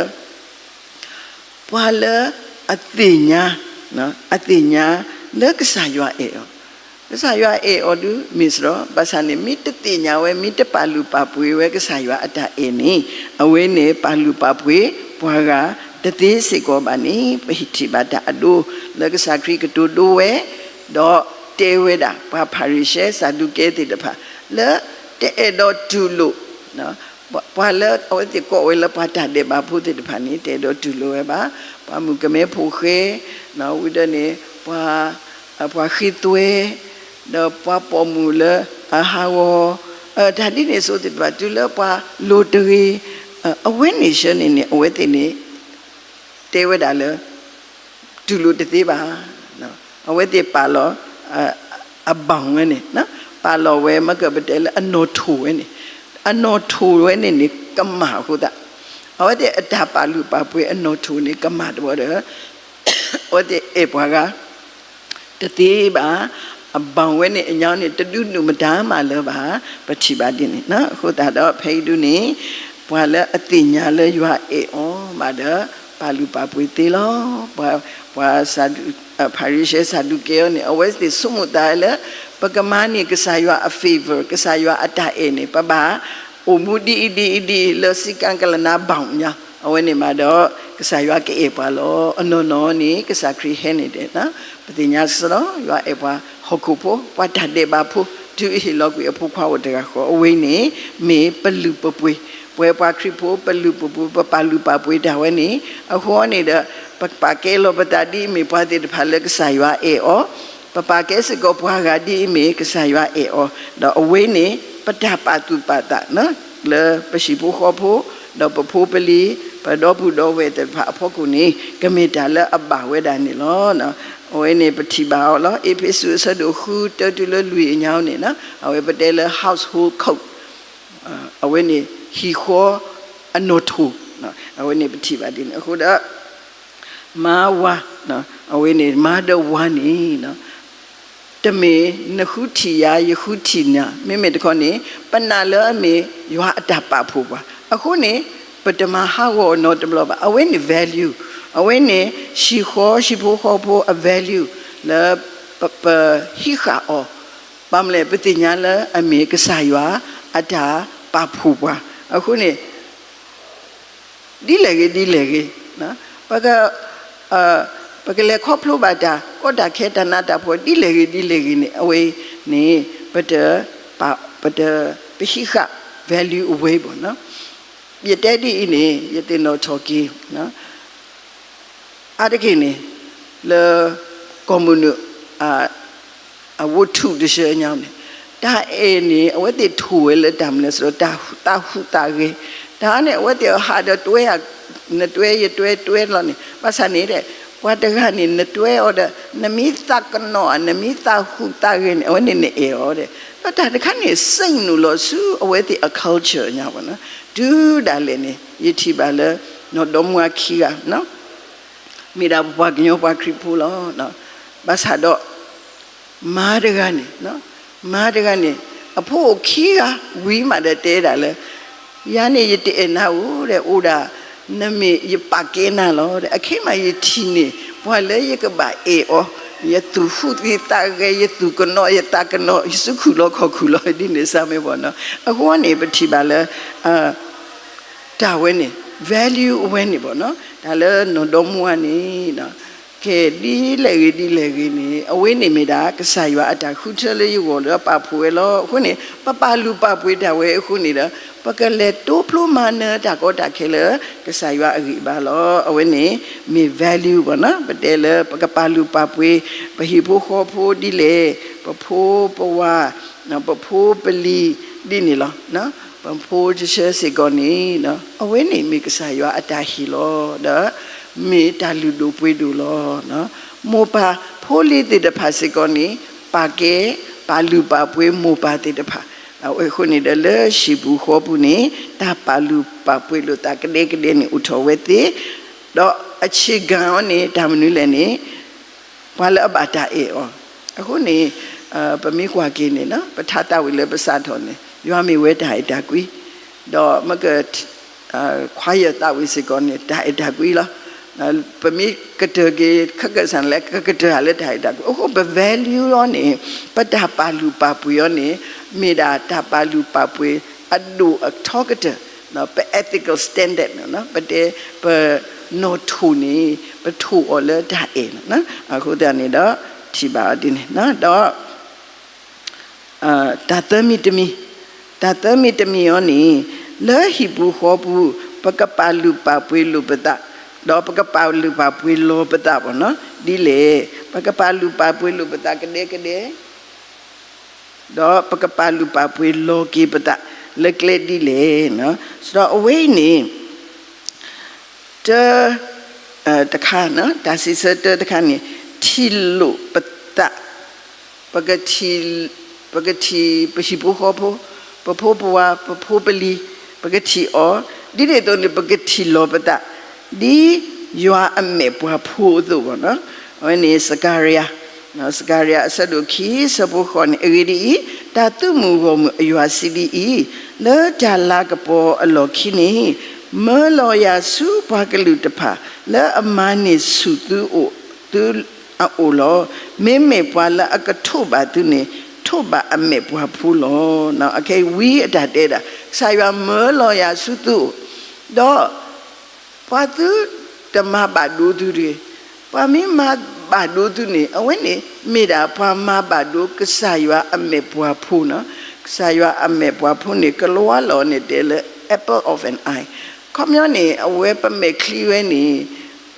ပှၤလၢအသ့ၣ်ညါ, အသ့ၣ်ညါလၢကစၢ်ယွၤအဲၣ်အီၤ, ကစၢ်ယွၤအဲၣ်အီၤဒုးမ့ၢ်စရီ, ဘၣ်ဆၣ်န့ၣ် မ့ၢ်တသ့ၣ်ညါဝဲ မ့ၢ်တပာ်လုၢ်ပာ်ပှ့ၤဝဲကစၢ်ယွၤအတၢ်အဲၣ်န့ၣ် အဝဲန့ၣ်ပာ်လုၢ်ပာ်ပှ့ၤပှၤဂၤတသ့စ့ၢ်ကီးဘၣ်န့ၣ် ပထံၣ်ဘၣ်တၢ်အဒိ လၢကစၢ်ခရံာ်ကတိၤဒိဝဲ ဒီးတဲဝဲဒၣ် ပှၤဖၤရံၤၡဲ စၤဒူးကဲသ့ၣ်တဖၣ် လၢတအဲၣ်ဒိးတူၢ်လိာ် ပှၤလၢအဝဲသ့ၣ်ကိးဝဲလၢပှၤတၢ်ဒဲးဘးဖိသ့ၣ်တဖၣ်န့ၣ် တအဲၣ်ဒိးတူၢ်လိာ်ဝဲဘၣ်, ပှၤမုၣ်ကမဲဖိဃဲ, ဝံၤဒီးန့ၣ် ပှၤ ပှၤဃ့သွဲ, ဒီးပှၤပိာ်မုၣ်လၢအဟးဂီၤ, တၢ်ဒ်န့ၣ်အသိးသ့ၣ်တဖၣ် တုၤလၢပှၤလိၤတဂ့ၤ, အဝဲန့ၣ်ဆၢန့ၣ်န့ၣ် အဝဲသ့ၣ်န့ၣ် တဲဝဲဒၣ်လၢ တူၢ်လိာ်တသ့ဘၣ်. အဝဲသ့ၣ်ပာ်လီၤ အဘၣ်ဝဲန့ၣ်, ပာ်လီၤဝဲ မ့ၢ်ကပတဲလၢအနီၣ်ထိၣ်ဝဲန့ၣ်, အနီၣ်ထိၣ်ဝဲန့ၣ်န့ၣ် ကမၣ်အဃိသတး, အဝဲသ့ၣ်အတၢ်ပာ်လုၢ်ပာ်ပှ့ၤအနီၣ်ထိၣ်န့ၣ် ကမၣ်တဘျီဒီး အဝဲသ့ၣ်အဲၣ်ပှၤဂၤ တသ့ဘၣ်, အဘၣ်ဝဲန့ၣ်အညီန့ၣ် တဒုးနုာ်မတၤမးလၢၤဘၣ်, ပထံၣ်ဘၣ်ဒ်န့ၣ်. အဃိသတးဒီး ဖဲအံၤဒုန့ၣ် ပှၤလၢအသ့ၣ်ညါလၢယွၤအဲၣ်အီၤဘၣ်ဒီး ပာ်လုၢ်ပာ်ပှ့ၤသ့လီၤ. ပှၤ ပှၤ ဖၤရံၤၡဲ စၤဒူးကဲအီၤန့ၣ် အဝဲသ့ၣ်ဆိကမိၣ်သးလၢ ပကမၤန့ၢ်ကစၢ်ယွၤအ favor, ကစၢ်ယွၤအတၢ်အဲၣ်န့ၣ် ပဘၣ်အိၣ်မူဒ်အံၤဒ်အံၤဒ်အံၤ လၢစည်းကမ်း ကလနါ ဘောင် ညါ, အဝဲန့ၣ်မးဒီး ကစၢ်ယွၤကအဲၣ်ပှၤလီၤ. အနီၢ်နီၢ်န့ၣ် ကစၢ်ခရံာ်ဟဲန့ၣ်ဒီး ပသ့ၣ်ညါစ့ၢ်ကီး ယွၤအဲၣ်ပှၤဟီၣ်ခိၣ်ဖိ ပှၤတၢ်ဒဲးဘးဖိ တုၤအဟ့ၣ်လီၤကွံာ်အဖိခွါအိၣ်တဂၤဃီ အဝဲန့ၣ် မ့ၢ်ပလုၢ်ပပှ့ၤ, ပဝဲပှၤခရံာ်ဖိ ပလုၢ်ပပှ့ၤ ပပာ်လုၢ်ပာ်ပှ့ၤတၢ်ဝဲန့ၣ် အဃိန့ၣ်ဒီး ပပာ်ကဲလီၤပသးဒ်အမ့ၢ်ပှၤသ့ၣ်တဖၣ်လၢကစၢ်ယွၤအဲၣ်အီၤ, ပပာ်ကဲစ့ၢ်ကီးပှၤဂၤဒ်အမ့ၢ်ကစၢ်ယွၤအဲၣ်အီၤ, ဒီးအဝဲန့ၣ် ပတၢ်ပာ်သူၣ်ပာ်သး လၢပဟံၣ်ဖိဃီဖိ ဒီးပဖိပလံၤ ပဒီပုၢ်ဒီဝဲၢ်သ့ၣ်တဖၣ်အဖီခိၣ်န့ၣ် ကမ့ၢ်တၢ်လၢအဘၣ်ဝဲဒၣ်န့ၣ်လီၤ. အဝဲန့ၣ်ပထံၣ်ဘၣ်အီၤလီၤ. အ့းဖ့းစူးအဆၢဒိၣ်ဃု တၢတုၤလၢလွံၢ်အညါန့ၣ် အဝဲပတဲလၢ household code, အဝဲန့ၣ်ဟံၣ်ဃီအနီၣ်ထိၣ်, အဝဲန့ၣ်ပထံၣ်ဘၣ်ဒ်န့ၣ် အဃိဒီး မါဝၤ, အဝဲန့ၣ် မါဒီးဝၤန့ၣ် တမ့ၢ်နဃုထံၣ်ယၤ ယဃုထံၣ်နၤ, မ့မ့ၢ်တခီန့ၣ် ပနာ်လၢအမ့ၢ်ယွၤအတၢ်ပာ်ဖှိၣ်ပှၤ, အဃိန့ၣ် ပတမၤဟးဂီၤအီၤနီတဘျီဘၣ်. အဝဲန့ၣ် value, အဝဲန့ၣ် ဟံၣ်ဃီဟံၣ်ဖိဃီဖိအ value လၢ ပဟံးဃာ်အီၤ, ဘၣ်မနုၤလဲၣ် ပသ့ၣ်ညါလၢအမ့ၢ်ကစၢ်ယွၤအတၢ်ပာ်ဖှိၣ်ပှၤ, အဃိန့ၣ် ဒ်လဲၣ်ဂ့ၤဒ်လဲၣ်ဂ့ၤ, ပက ပကလဲၤခီဖျိဘၣ်တၢ်ကီတၢ်ခဲတၢ်နးတၢ်ဖှီၣ် ဒ်လဲၣ်ဂ့ၤဒ်လဲၣ်ဂ့ၤန့ၣ် အဝဲန့ၣ် ပတ ပတ ပဟံးဃာ် value အဝဲဘၣ်. ယတဲဒ်အံၤန့ၣ် ယသ့ၣ်နီၣ်ထီၣ်က့ၤ အါတက့ၢ်န့ၣ် လၢ ကီၢ်မုၢ်နုာ် အဝိထူတဆၢညါန့ၣ် တၢ်အဲၣ်န့ၣ် အဝဲသ့ၣ်ထိၣ်ဝဲလၢတၢ်မနုၤလဲၣ် တၢ်သးဟူးသးဂဲၤ, တၢ်န့ၣ် အဝဲသ့ၣ်ဟးဒီးတွဲ နတွဲယတွဲတွဲလီၤန့ၣ် ဘၣ်ဆၣ်န့ၣ် ပှၤတဂၤန့ၣ် နတွဲအီၤဒီး နမ့ၢ်သးကနီၣ် နမ့ၢ်သးဟူးသးဂဲၤန့ၣ် အဝဲန့ၣ်နအဲၣ်အီၤဒီး ဒီးတၢ်တခါန့ၣ် စ့ၣ်နုာ်လီၤဆူအဝဲသ့ၣ်အ culture ညါဘၣ်. တုၤဒၣ်လဲာ်န့ၣ် ယထံၣ်ဘၣ်လၢ နီၢ်ဒီမါဝၤခံဂၤ မ့ၢ်ဒၣ်ပပှၤကညီပှၤခရံာ်ဖိလီၤ. ဘၣ်ဆၣ်ဒီး မါတဂၤန့ၣ် မါတဂၤန့ၣ် အဖိအိၣ်ခံဂၤ ဝံၤမးဒီးတဲဒၣ်လၢ ယၤန့ၣ်ယတအဲၣ်နၤဧိၤဒီး အိၣ်ဒၣ် နမ့ၢ်ယပာ်ကဲနၤလီၤဒီး အခဲမးယထံၣ်န့ၢ် ပှၤလၢယကဘၣ်အဲၣ်အီၤ ယသူၣ်ဟူးသးဂဲၤ ယသူၣ်ကနီၣ် ယသးကနီၣ် ယစုခူၣ်လီၤခီၣ်ခူၣ်လီၤ ဒ်န့ၣ်စ့ၢ်မ့ၢ်ဘၣ်နီၤ. အဃိန့ၣ် ပထံၣ်ဘၣ်လၢ တၢ်ဝဲန့ၣ် value အဝဲန့ၣ်ဘၣ်နီၤ တၢ်လၢနီၢ်ဒီမါဝၤန့ၣ် ကဲဒ်လဲၣ်ဂ့ၤဒ်လဲၣ်ဂ့ၤန့ၣ် အဝဲန့ၣ်မ့ၢ်ဒၣ် ကစၢ်ယွၤအတၢ်ဃုထၢလၢယဂီၢ်လၢပာ်ဖှိၣ်ဝဲလီၤ. အဃိန့ၣ် ပပာ်လုၢ်ပာ်ပှ့ၤတၢ်ဝဲအဃိန့ၣ်ဒီး ပကလဲၤတိဖျိမၤနၢၤတၢ်ကီတၢ်ခဲလၢ ကစၢ်ယွၤအဂံၢ်အဘါလီၤ. အဝဲန့ၣ်မ့ၢ် value ဘၣ်နီၤ ပတဲလၢပကပာ်လုၢ်ပာ်ပှ့ၤ ပဟံၣ်ဖိဃီဖိဒ်လဲၣ် ပဖိပဝၤ ပဖိပလံၤ ဒ်န့ၣ်လီၤ. ပဖိတဆၢစ့ၢ်ကီးန့ၣ် အဝဲန့ၣ်မ့ၢ်ကစၢ်ယွၤအတၢ်ဟ့ၣ်လီၤ ဒီး မ့ၢ်တၢ်လုၢ်ဒိၣ်ပှ့ၤဒိၣ်လီၤ. မိၢ်ပၢ် ဖိလံၤသ့ၣ်တဖၣ်စ့ၢ်ကီးန့ၣ် ပာ်ကဲ ပာ်လုၢ်ပာ်ပှ့ၤမိၢ်ပၢ်သ့ၣ်တဖၣ်. အဝဲအဃိန့ၣ်ဒီး လၢဟံၣ်ပူၤဃီပူၤန့ၣ် တၢ်ပာ်လုၢ်ပာ်ပှ့ၤလိာ်သးကဒဲကဒဲန့ၣ် အိၣ်ထီၣ်ဝဲသ့, ဒီးအဆ့ၣ်ကၤအီၤန့ၣ် တၢ်မနုၤလဲၣ်န့ၣ် ပှၤလၢအဘၣ်တၢ်အဲၣ်အီၤ. အဃိန့ၣ် ပမ့ၢ်ကွၢ်က့ၤန့ၣ် ပထါသးဝံၣ်လၢပစးထီၣ်န့ၣ် ယွၤမ့ၢ်ဝဲတၢ်အဲၣ်တၢ်ကွံ, ဒီးမ့ၢ်က ခွါယၢၢ်သးဝံၣ်စ့ၢ်ကီးန့ၣ် တၢ်အဲၣ်တၢ်ကွံလီၤ. ပမ့ၢ်ကတၢၢ်က့ၤ ခၢကစၢ်န့ၣ်လဲၣ် ကကတၢၢ်လၢတၢ်အဲၣ်တၢ်ကွံ. အဃိ ပ value အီၤန့ၣ် ပတၢ်ပာ်လုၢ်ပာ်ပှ့ၤအီၤန့ၣ် မ့ၢ်ဒၣ်တၢ်ပာ်လုၢ်ပာ်ပှ့ၤအဒိၣ်အထီကတၢၢ်, ပ ethical standard ပတဲ ပနီၣ်ထိၣ်န့ၣ် ပထိၣ်အီၤလၢတၢ်အဲၣ်လီၤ. အဃိသတးန့ၣ်ဒီး ထံၣ်ဘၣ်အီၤဒ်န့ၣ် ဒီး တၢ်သၢမံၤတမံၤ, တၢ်သၢမံၤတမံၤအီၤန့ၣ် လၢဟံၣ်ပူၤဃီပူၤ ပကပာ်လုၢ်ပာ်ပှ့ၤလိာ်ပသး, ဒီးပကပာ်လုၢ်ပာ်ပှ့ၤလီၤပသးဘၣ်နီၤ ဒ်လဲၣ်. ပကပာ်လုၢ်ပာ်ပှ့ၤလိာ်ပသးကဒဲကဒဲ, ဒီးပကပာ်လုၢ်ပာ်ပှ့ၤလီၤက့ၤပသးလၢကျဲဒ်လဲၣ်. ဒီးအဝဲအံၤန့ၣ် တၢ တခါ, တၢ်စံးဆၢတၢတခါန့ၣ် ထံၣ်လိာ်ပသး, ပကထံၣ်, ပကထံၣ်ပဟံၣ်ဖိဃီဖိ, ပဖိပဝၤ, ပဖိပလံၤ, ပကထံၣ်အီၤ, ဒ်န့ၣ်အသိးန့ၣ် ပကထံၣ်လီၤပသး ဒ်ယွၤအမဲာ်ပှၤဖိအသိးဘၣ်နီၤ. အဝဲန့ၣ် စကၤရယၤ, စကၤရယၤအဆၢဒိၣ်ခံ ဆၢဖိဃိးန့ၣ် အဂ့ၢ်ဒ်အံၤ, တၢ်သုးမုၢ်ဂီၢ်မုၢ်အယွၤစံးဒ်အံၤ, လၢတၢ်လၤကပီၤအလီၢ်ခံန့ၣ် မၢလီၤယၤဆူပှၤကလုာ်တဖၣ် လၢအမၤန့ၢ်ဆူၣ်သုအိၣ်, သုအအိၣ်လီၤ. မ့မ့ၢ်ပှၤလၢအကထိးဘၣ်သုန့ၣ် ထိးဘၣ်အမဲာ်ပှၤဖိလီၤ. အခဲအံၤဝံအတၢ်တဲဒၣ် ကစၢ်ယွၤမၢလီၤယၤဆူသုအိၣ်, ဒီး ပှၤသုတမၤဘၣ်ဒိသုတဂ့ၤ. ပှၤမ့ၢ်မၤဘၣ်ဒိသုန့ၣ် အဝဲန့ၣ်မ့ၢ်ဒၣ်ပှၤမၤဘၣ်ဒိကစၢ်ယွၤအမဲာ်ပှၤဖိနီၤ. ကစၢ်ယွၤအမဲာ်ပှၤဖိန့ၣ် ကလံးလီၤန့ၣ်တဲလၢ apple of an eye. ခီပညီန့ၣ် အဝဲပမဲာ်ချံဝဲန့ၣ်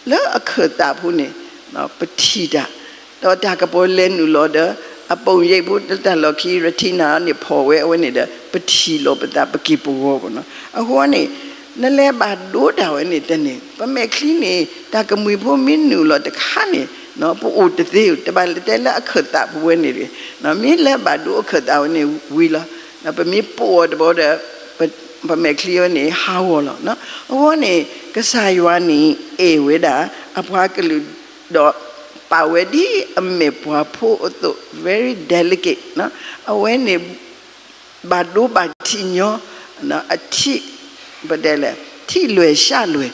လၢအခၢၣ်သးဖိန့ၣ် ပထံၣ်တၢ်, ဒီးတၢ်ကပီၤလဲၤနုာ်လီၤဒီး အပိာ်ရိပ်ဖိတၢ်လီၢ်ခံ retina န့ၣ် ဖီၣ်ဝဲအဝဲန့ၣ်ဒီး ပထံၣ်လိာ်ပသး ပက့ၤပဂီၤဘၣ်နီၤ. အဃိန့ၣ် နလဲၤဘၣ်ဒိတၢ်ဝဲန့ၣ်တန့ၢ်, ပမဲာ်ချံန့ၣ် တၢ်ကမှံၤဖိမ့ၢ်နုာ်လီၤတခါန့ၣ် ပအိၣ်တသ့, တဘၣ်လဲၤတဲလၢအခၢၣ်သးပဝဲန့ၣ်တဂ့ၤ. မ့ၢ်လဲၤဘၣ်ဒိအခၢၣ်သးဝဲန့ၣ်ဝံၤလီၤ. ပမ့ၢ်ပိာ်အီၤတဘျီဒီး ပမဲာ်ချံဝဲန့ၣ် ဟးဂီၤလီၤ. အဃိန့ၣ် ကစၢ်ယွၤန့ၣ် အဲၣ်ဝဲဒၣ်အပှၤကလုာ် ဒီးပာ်ဝဲဒ်အမဲာ်ပှၤဖိအသိး very delicate အဝဲန့ၣ် ဘၣ်ဒိဘၣ်ထံးညီ အထံး ပတဲလဲၣ် ထံးလွဲၢ်ရှးလွဲၢ်.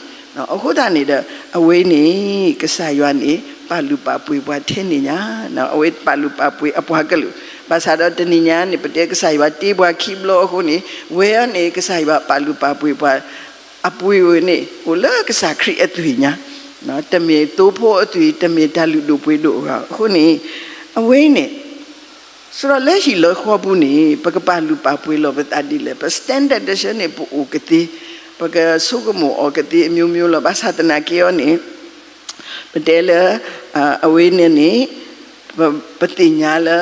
အဃိသတးန့ၣ်ဒီး အဝဲန့ၣ် ကစၢ်ယွၤန့ၣ် ပာ်လုၢ်ပာ်ပှ့ၤပှၤထဲန့ၣ်ညါ, အဝဲပာ်လုၢ်ပာ်ပှ့ၤအပှၤကလုာ်. ဘၣ်ဆၣ်ဒီးတနံၤညါန့ၣ် ပတဲကစၢ်ယွၤတ့ပှၤခံဘျီအဃိန့ၣ် ဝဲအံၤန့ၣ် ကစၢ်ယွၤပာ်လုၢ်ပာ်ပှ့ၤပှၤ အပှ့ၤဝဲန့ၣ် အိၣ်လၢကစၢ်ခရံာ်အသွံၣ်ညါ, တမ့ၢ်သိဖိအသွံၣ်, တမ့ၢ်တၢ်လုၢ်ဒိၣ်ပှ့ၤဒိၣ်အဂီၢ်. အဃိန့ၣ် အဝဲအံၤန့ၣ် ဆိုတော့ လၢဟံၣ်လၢဃီပူၤန့ၣ် ပကပာ်လုၢ်ပာ်ပှ့ၤလီၤပသးဒ်လဲၣ်. ပ standard တဆၢန့ၣ် ပအိၣ်ကသ့, ပကဆိကမိၣ်အီၤကသ့ အမျိုးမျိုး လီၤ. ဘၣ်ဆၣ်သနာ်က့အီၤန့ၣ် ပတဲလၢ အဝဲန့ၣ်န့ၣ် ပသ့ၣ်ညါလၢ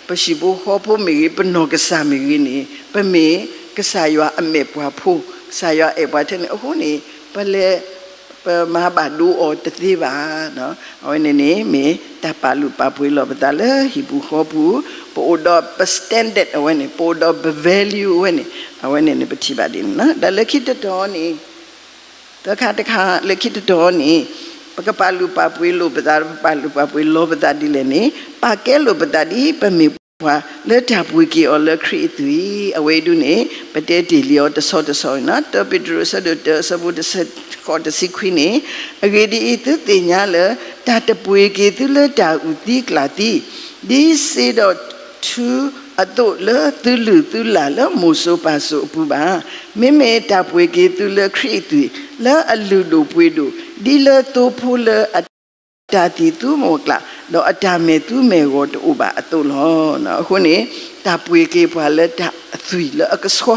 ပဟံၣ်ဖိဃီဖိမ့ၢ်ဂ့ၤ, ပနီၢ်ကစၢ်မ့ၢ်ဂ့ၤန့ၣ် ပမ့ၢ်ကစၢ်ယွၤအမဲာ်ပှၤဖိ, ကစၢ်ယွၤအဲၣ်ပှၤထဲန့ၣ်. အဃိန့ၣ် ပလဲၤ ပမၤဘၣ်ဒိအီၤတသ့ဘၣ်. အဝဲန့ၣ်န့ၣ် မ့ၢ်တၢ်ပာ်လုၢ်ပာ်ပှ့ၤလီၤပသးလၢဟံၣ်ပူၤဃီပူၤ, ပအိၣ်ဒီးပ standard အဝဲန့ၣ်, ပအိၣ်ဒီးပ value အဝဲန့ၣ်, အဝဲန့ၣ်န့ၣ် ပထံၣ်ဘၣ်ဒ်န့ၣ်လီၤ. ဒီးလၢခံတတီၤန့ၣ် သၢခါတခါ, လၢခံတတီၤန့ၣ် ပကပာ်လုၢ်ပာ်ပှ့ၤလိာ်ပသး, ပပာ်လုၢ်ပာ်ပှ့ၤလီၤပသးဒ်လဲၣ်န့ၣ် ပာ်ကဲလိာ်ပသးဒ်ပမ့ၢ်ပှၤလၢတၢ်ပှ့ၤက့ၤအီၤလၢခရံာ်အသွံၣ်. အဝဲအံၤဒုန့ၣ် ပတဲတ့ၢ်လံအီၤတဆီတဆီန့ၣ်လီၤ. တၢပ့းတရူး အဆၢဒိၣ်တၢ အဆၢဖိတဆံဃိး တဆံခွံန့ၣ်, အဂ့ၢ်ဒ်အံၤ, သုသ့ၣ်ညါလၢ တၢ်တပှ့ၤက့ၤသုလၢတၢ်အုၣ်သံကျၣ်သံ ဒ်စ့ဒီးထူအသိးလၢသုလုၢ်သုလၢ်လၢမိၢ်စိၤပၢ်စိၤအပူၤဘၣ်. မ့မ့ၢ်တၢ်ပှ့ၤက့ၤသုလၢခရံာ်အသွံၣ် လၢအလုၢ်ဒိၣ်ပှ့ၤဒိၣ် ဒ်လၢသိဖိလၢအတၢ်သံၣ်သူမီၤကျၣ် ဒီးအတၢ်မဲာ်သူမဲာ်ဂီၤတအိၣ်ဘၣ်အသိးလီၤ. အဃိန့ၣ် တၢ်ပှ့ၤက့ၤပှၤလၢတၢ်အသွံၣ်လၢအကဆှီ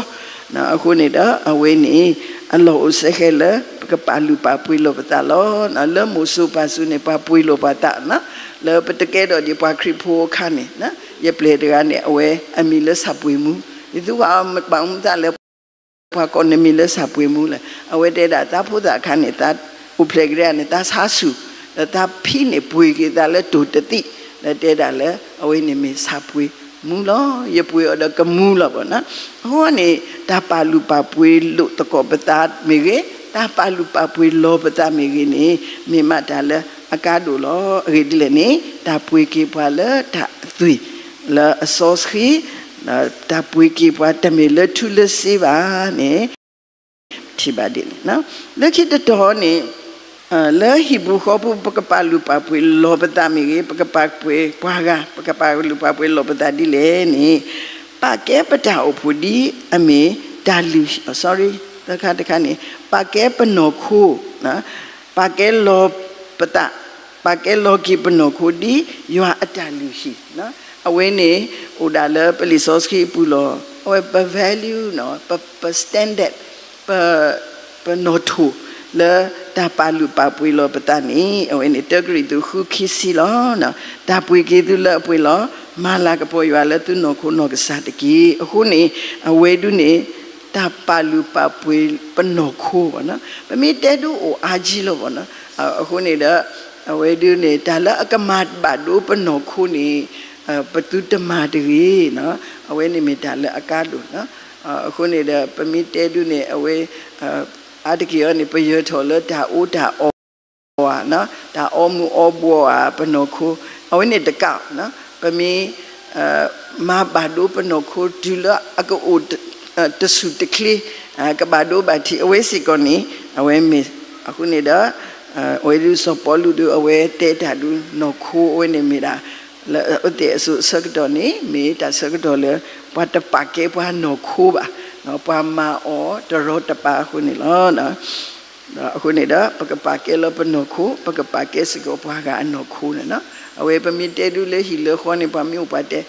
အဃိန့ၣ်ဒီး အဝဲန့ၣ် အလီၢ်အိၣ်စ့ၢ်ကီးလၢ ပကပာ်လုၢ်ပာ်ပှ့ၤလိာ်ပသးလီၤ. လၢမိၢ်စိၤပၢ်စိၤန့ၣ် ပှၤပှ့ၤလိာ်ပှၤသး, လၢပတကဲထီၣ်ဒံးပှၤခရံာ်ဖိအခါန့ၣ်, ယပျဲၢ်တဂၤန့ၣ် အဝဲအမံၤလၢဆၣ်ပှ့ၤမူ, ယသူဘၣ်မူသးလၢ ပှၤကိးနမံၤလၢဆၣ်ပှ့ၤမူလဲၣ်. အဝဲတဲဒၣ် သးဖိသၣ်အခါန့ၣ် သးအိၣ်ဖျဲၣ်ကဒါန့ၣ် သးဆါဆူၣ်, ဒီးသးဖံးန့ၣ်ပှ့ၤက့ၤသးလၢတိၢ်တသံၣ် လၢတဲဒၣ်လၢ အဝဲန့ၣ်မ့ၢ်ဆၣ်ပှ့ၤမူလီၤ, ယပှ့ၤအီၤဒီးကမူလီၤဘၣ်နီၤ. အဃိန့ၣ် တၢ်ပာ်လုၢ်ပာ်ပှ့ၤလိာ်သကိးပသးမ့ၢ်ဂ့ၤ, တၢ်ပာ်လုၢ်ပာ်ပှ့ၤလီၤပသးမ့ၢ်ဂ့ၤန့ၣ် မ့ၢ်မးတၢ်လၢအကါဒိၣ်လီၤ. အဂ့ၢ်ဒ်လဲၣ်န့ၣ် တၢ်ပှ့ၤက့ၤပှၤလၢတၢ်အသွံၣ် လၢအစီဆှံ, တၢ်ပှ့ၤက့ၤပှၤတမ့ၢ်လၢထူလၢစ့ဘၣ်န့ၣ် ထံၣ်ဘၣ်ဒ်န့ၣ်, လၢခံတတီၤန့ၣ် လၢဟံၣ်ပူၤဃီပူၤ ပကပာ်လုၢ်ပာ်ပှ့ၤလီၤပသးမ့ၢ်ဂ့ၤ, ပကပာ်ပှ့ၤပှၤဂၤ, ပကပာ်လုၢ်ပာ်ပှ့ၤလီၤပသးဒ်လဲၣ်န့ၣ်, ပာ်ကဲပတၢ်အိၣ်ဖှိၣ်ဒ်အမ့ၢ်တၢ်လုၢ်ဟံၣ်, sorry, တခါတခါန့ၣ် ပာ်ကဲပနီၢ်ခိ, ပာ်ကဲလီၤပသး, ပာ်ကဲလီၤက့ၤပနီၢ်ခိဒ်ယွၤအတၢ်လုၢ်ဟံၣ်, အဝဲန့ၣ် အိၣ်ဒၣ်လၢပလံာ်စီဆှံအပူၤလီၤ. အဝဲပ value နီၤ, ပ ပ standard, ပ ပနီၣ်ထိၣ်လၢတၢ်ပာ်လုၢ်ပာ်ပှ့ၤလီၤပသးန့ၣ် အဝဲန့ၣ် တၢကရံၣ်သူး ဃု ခံဆံလီၤ. တၢ်ပှ့ၤက့ၤသုလၢအပှ့ၤလီၤ, မၤလၤကပီၤယွၤလၢသုနီၢ်ခိနီၢ်ကစၢ်တက့ၢ်. အဃိန့ၣ် အဝဲဒၣ်န့ၣ် တၢ်ပာ်လုၢ်ပာ်ပှ့ၤပနီၢ်ခိဘၣ်နီၤ. ပမ့ၢ်တဲဒၣ်အိၣ်အါကံလီၤဘၣ်နီၤ. အဃိန့ၣ်ဒီး အဝဲဒၣ်န့ၣ် တၢ်လၢအကမၤဘၣ်ဒိပနီၢ်ခိန့ၣ် ပသုတမၤတဂ့ၤနီၤ. အဝဲန့ၣ်မ့ၢ်တၢ်လၢအကါဒိၣ်နီၤ. အဃိန့ၣ်ဒီး ပမ့ၢ်တဲဒၣ်န့ၣ် အဝဲ အါတက့ၢ်အံၤန့ၣ် ပယၢၤထီၣ်လၢတၢ်အီၣ်တၢ်အီဧါ, တၢ်အီမူၤအီဘှီးဧါ ပနီၢ်ခိ, အဝဲန့ၣ်တကး, ပမ့ၢ် မၤဘၣ်ဒိပနီၢ်ခိတုၤလၢအကအိၣ်တဆူၣ်တချ့, ကဘၣ်ဒိဘၣ်ထံး အဝဲစ့ၢ်ကီးန့ၣ် အဝဲမ့ၢ် အဃိန့ၣ်ဒီး အဝဲဒၣ်စီၤပီလူးဒၣ် အဝဲတဲတၢ်ဒၣ်နီၢ်ခိ အဝဲန့ၣ်မ့ၢ်ဒၣ် လၢအဝဲသ့ၣ်အစိၤအဆၢကတီၢ်န့ၣ် မ့ၢ်တၢ်ဆၢကတီၢ်လၢ ပှၤတပာ်ကဲပှၤနီၢ်ခိဘၣ်, ပှၤမၤအီၤတရီတပါအဃိန့ၣ်လီၤ. အဃိန့ၣ်ဒီး ပကပာ်ကဲလီၤပနီၢ်ခိ, ပကပာ်ကဲစ့ၢ်ကီးပှၤဂၤအနီၢ်ခိန့ၣ်လီၤ. အဝဲပမ့ၢ်တဲဒၣ်လၢဟံၣ်လၢဃီန့ၣ် ပှၤမ့ၢ်အိၣ်ပှၤတဲ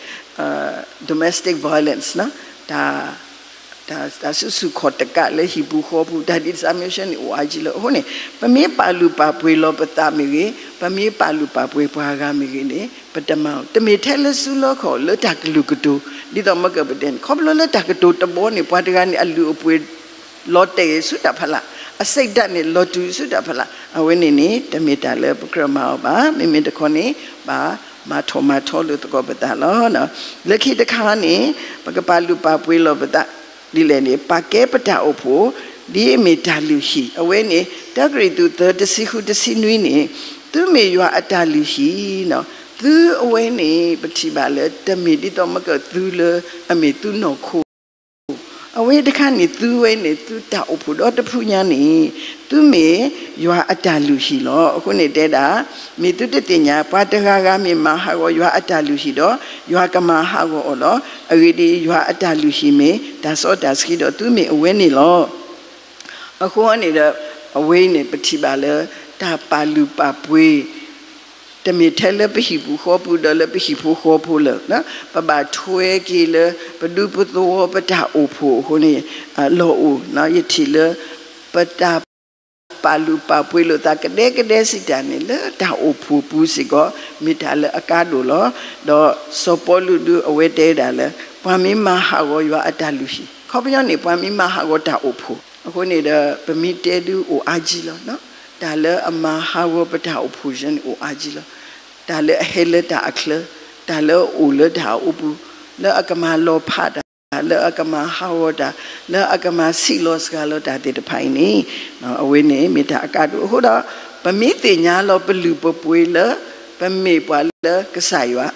domestic violence နီၤ, တၢ် တၢ်ဆူၣ်ဆူၣ်ခီၣ်တကးလၢဟံၣ်ပူၤဃီပူၤ တၢ် discrimination န့ၣ် အိၣ်အါကံလီၤ. အဃိန့ၣ် ပမ့ၢ်ပာ်လုၢ်ပာ်ပှ့ၤလီၤပသးမ့ၢ်ဂ့ၤ, ပမ့ၢ်ပာ်လုၢ်ပာ်ပှ့ၤပှၤဂၤမ့ၢ်ဂ့ၤန့ၣ် ပတမၤ, တမ့ၢ်ထဲလၢစုလီခီၣ်လၢတၢ်ကလုာ်ကတိၤ, ဒ်သိးမ့ၢ်ကပတဲန့ၣ် ခီဖျိလၢတၢ်ကတိၤတဘီန့ၣ် ပှၤတဂၤန့ၣ် အလုၢ်အပှ့ၤ လီၤတဲာ်ဆူတၢ်ဖးလၢ်, အစိတ်ဓာတ်န့ၣ် လီၤတုၤဆူတၢ်ဖးလၢ်, အဝဲန့ၣ်န့ၣ် တမ့ၢ်တၢ်လၢပကြၢးမၤအီၤဘၣ်. မ့မ့ၢ်တခီန့ၣ် ဘၣ်မၤထီၣ်မၤထီလိာ်သကိးပသးလီၤ. လၢခံတခါန့ၣ် ပကပာ်လုၢ်ပာ်ပှ့ၤလီၤပသး ဒ်လဲၣ်န့ၣ် ပာ်ကဲပတၢ်အိၣ်ဖှိၣ် ဒ်အမ့ၢ်တၢ်လုၢ်ဟံၣ်, အဝဲန့ၣ် တၢကရံၣ်သူး သၢ တဆံဃု တဆံနွံန့ၣ် သုမ့ၢ်ယွၤအတၢ်လုၢ်ဟံၣ်နီၤ, သုအဝဲန့ၣ် ပထံၣ်ဘၣ်လၢ တမ့ၢ်ဒ်သိးမ့ၢ်ကသုလၢအမ့ၢ်သုနီၢ်ခိ အဝဲတခါန့ၣ် သုဝဲန့ၣ် သုတၢ်အိၣ်ဖှိၣ်ဒီတဖုညါန့ၣ် သုမ့ၢ်ယွၤအတၢ်လုၢ်ဟံၣ်လီၤ. အဃိန့ၣ်တဲဒၣ် မ့ၢ်သုတသ့ၣ်ညါ ပှၤတဂၤဂၤမ့ၢ်မၤဟးဂီၤယွၤအတၢ်လုၢ်ဟံၣ်ဒီး ယွၤကမၤဟးဂီၤအီၤလီၤ. အဂ့ၢ်ဒ်အံၤ ယွၤအတၢ်လုၢ်ဟံၣ်မ့ၢ်တၢ်စီတၢ်ဆှံဒီး သုမ့ၢ်အဝဲန့ၣ်လီၤ. အဃိန့ၣ်ဒီး အဝဲန့ၣ် ပထံၣ်ဘၣ်လၢ တၢ်ပာ်လုၢ်ပာ်ပှ့ၤ တမ့ၢ်ထဲလၢပဟံၣ်ပူၤဃီပူၤဒီးလၢပဟံၣ်ဖိဃီဖိလၢၤ, ပဘၣ်ထွဲက့ၤလၢ ပဒူပသဝီပတၢ်အိၣ်ဖှိၣ်အဃိန့ၣ် လီၤအိၣ်, ယထံၣ်လၢ ပတၢ်ပာ်လုၢ်ပာ်ပှ့ၤလိာ်သးကဒဲကဒဲစံးတၢ်န့ၣ် လၢတၢ်အိၣ်ဖှိၣ်ပူၤစ့ၢ်ကီး မ့ၢ်တၢ်လၢအကါဒိၣ်လီၤ. ဒီးစီၤပီလူးဒုးအဝဲတဲဒၣ်လၢ ပှၤမ့ၢ်မၤဟးဂီၤယွၤအတၢ်လုၢ်ဟံၣ်, ခီပညီန့ၣ် ပှၤမ့ၢ်မၤဟးဂီၤတၢ်အိၣ်ဖှိၣ်, အဃိန့ၣ်ဒီး ပမ့ၢ်တဲဒုးအိၣ်အါကံလီၤ. တၢ်လၢအမၤဟးဂီၤပတၢ်အိၣ်ဖှိၣ်ယဲန့ၣ်အိၣ်အါကံလီၤ. တၢ်လၢအဟဲလၢတၢ်အချၢ, တၢ်လၢအအိၣ်လၢတၢ်အအိပူၤ, လၢအကမၤလီၤဖးတၢ်, လၢအကမၤဟးဂီၤတၢ်, လၢအကမၤဆံးလီၤစှၤလီၤတၢ်သ့ၣ်တဖၣ်အံၤန့ၣ် အဝဲန့ၣ်မ့ၢ်တၢ်အကါဒိၣ်. အဃိဒီး ပမ့ၢ်သ့ၣ်ညါလီၤပလုၢ်ပပှ့ၤလၢ ပမ့ၢ်ပှၤလၢကစၢ်ယွၤ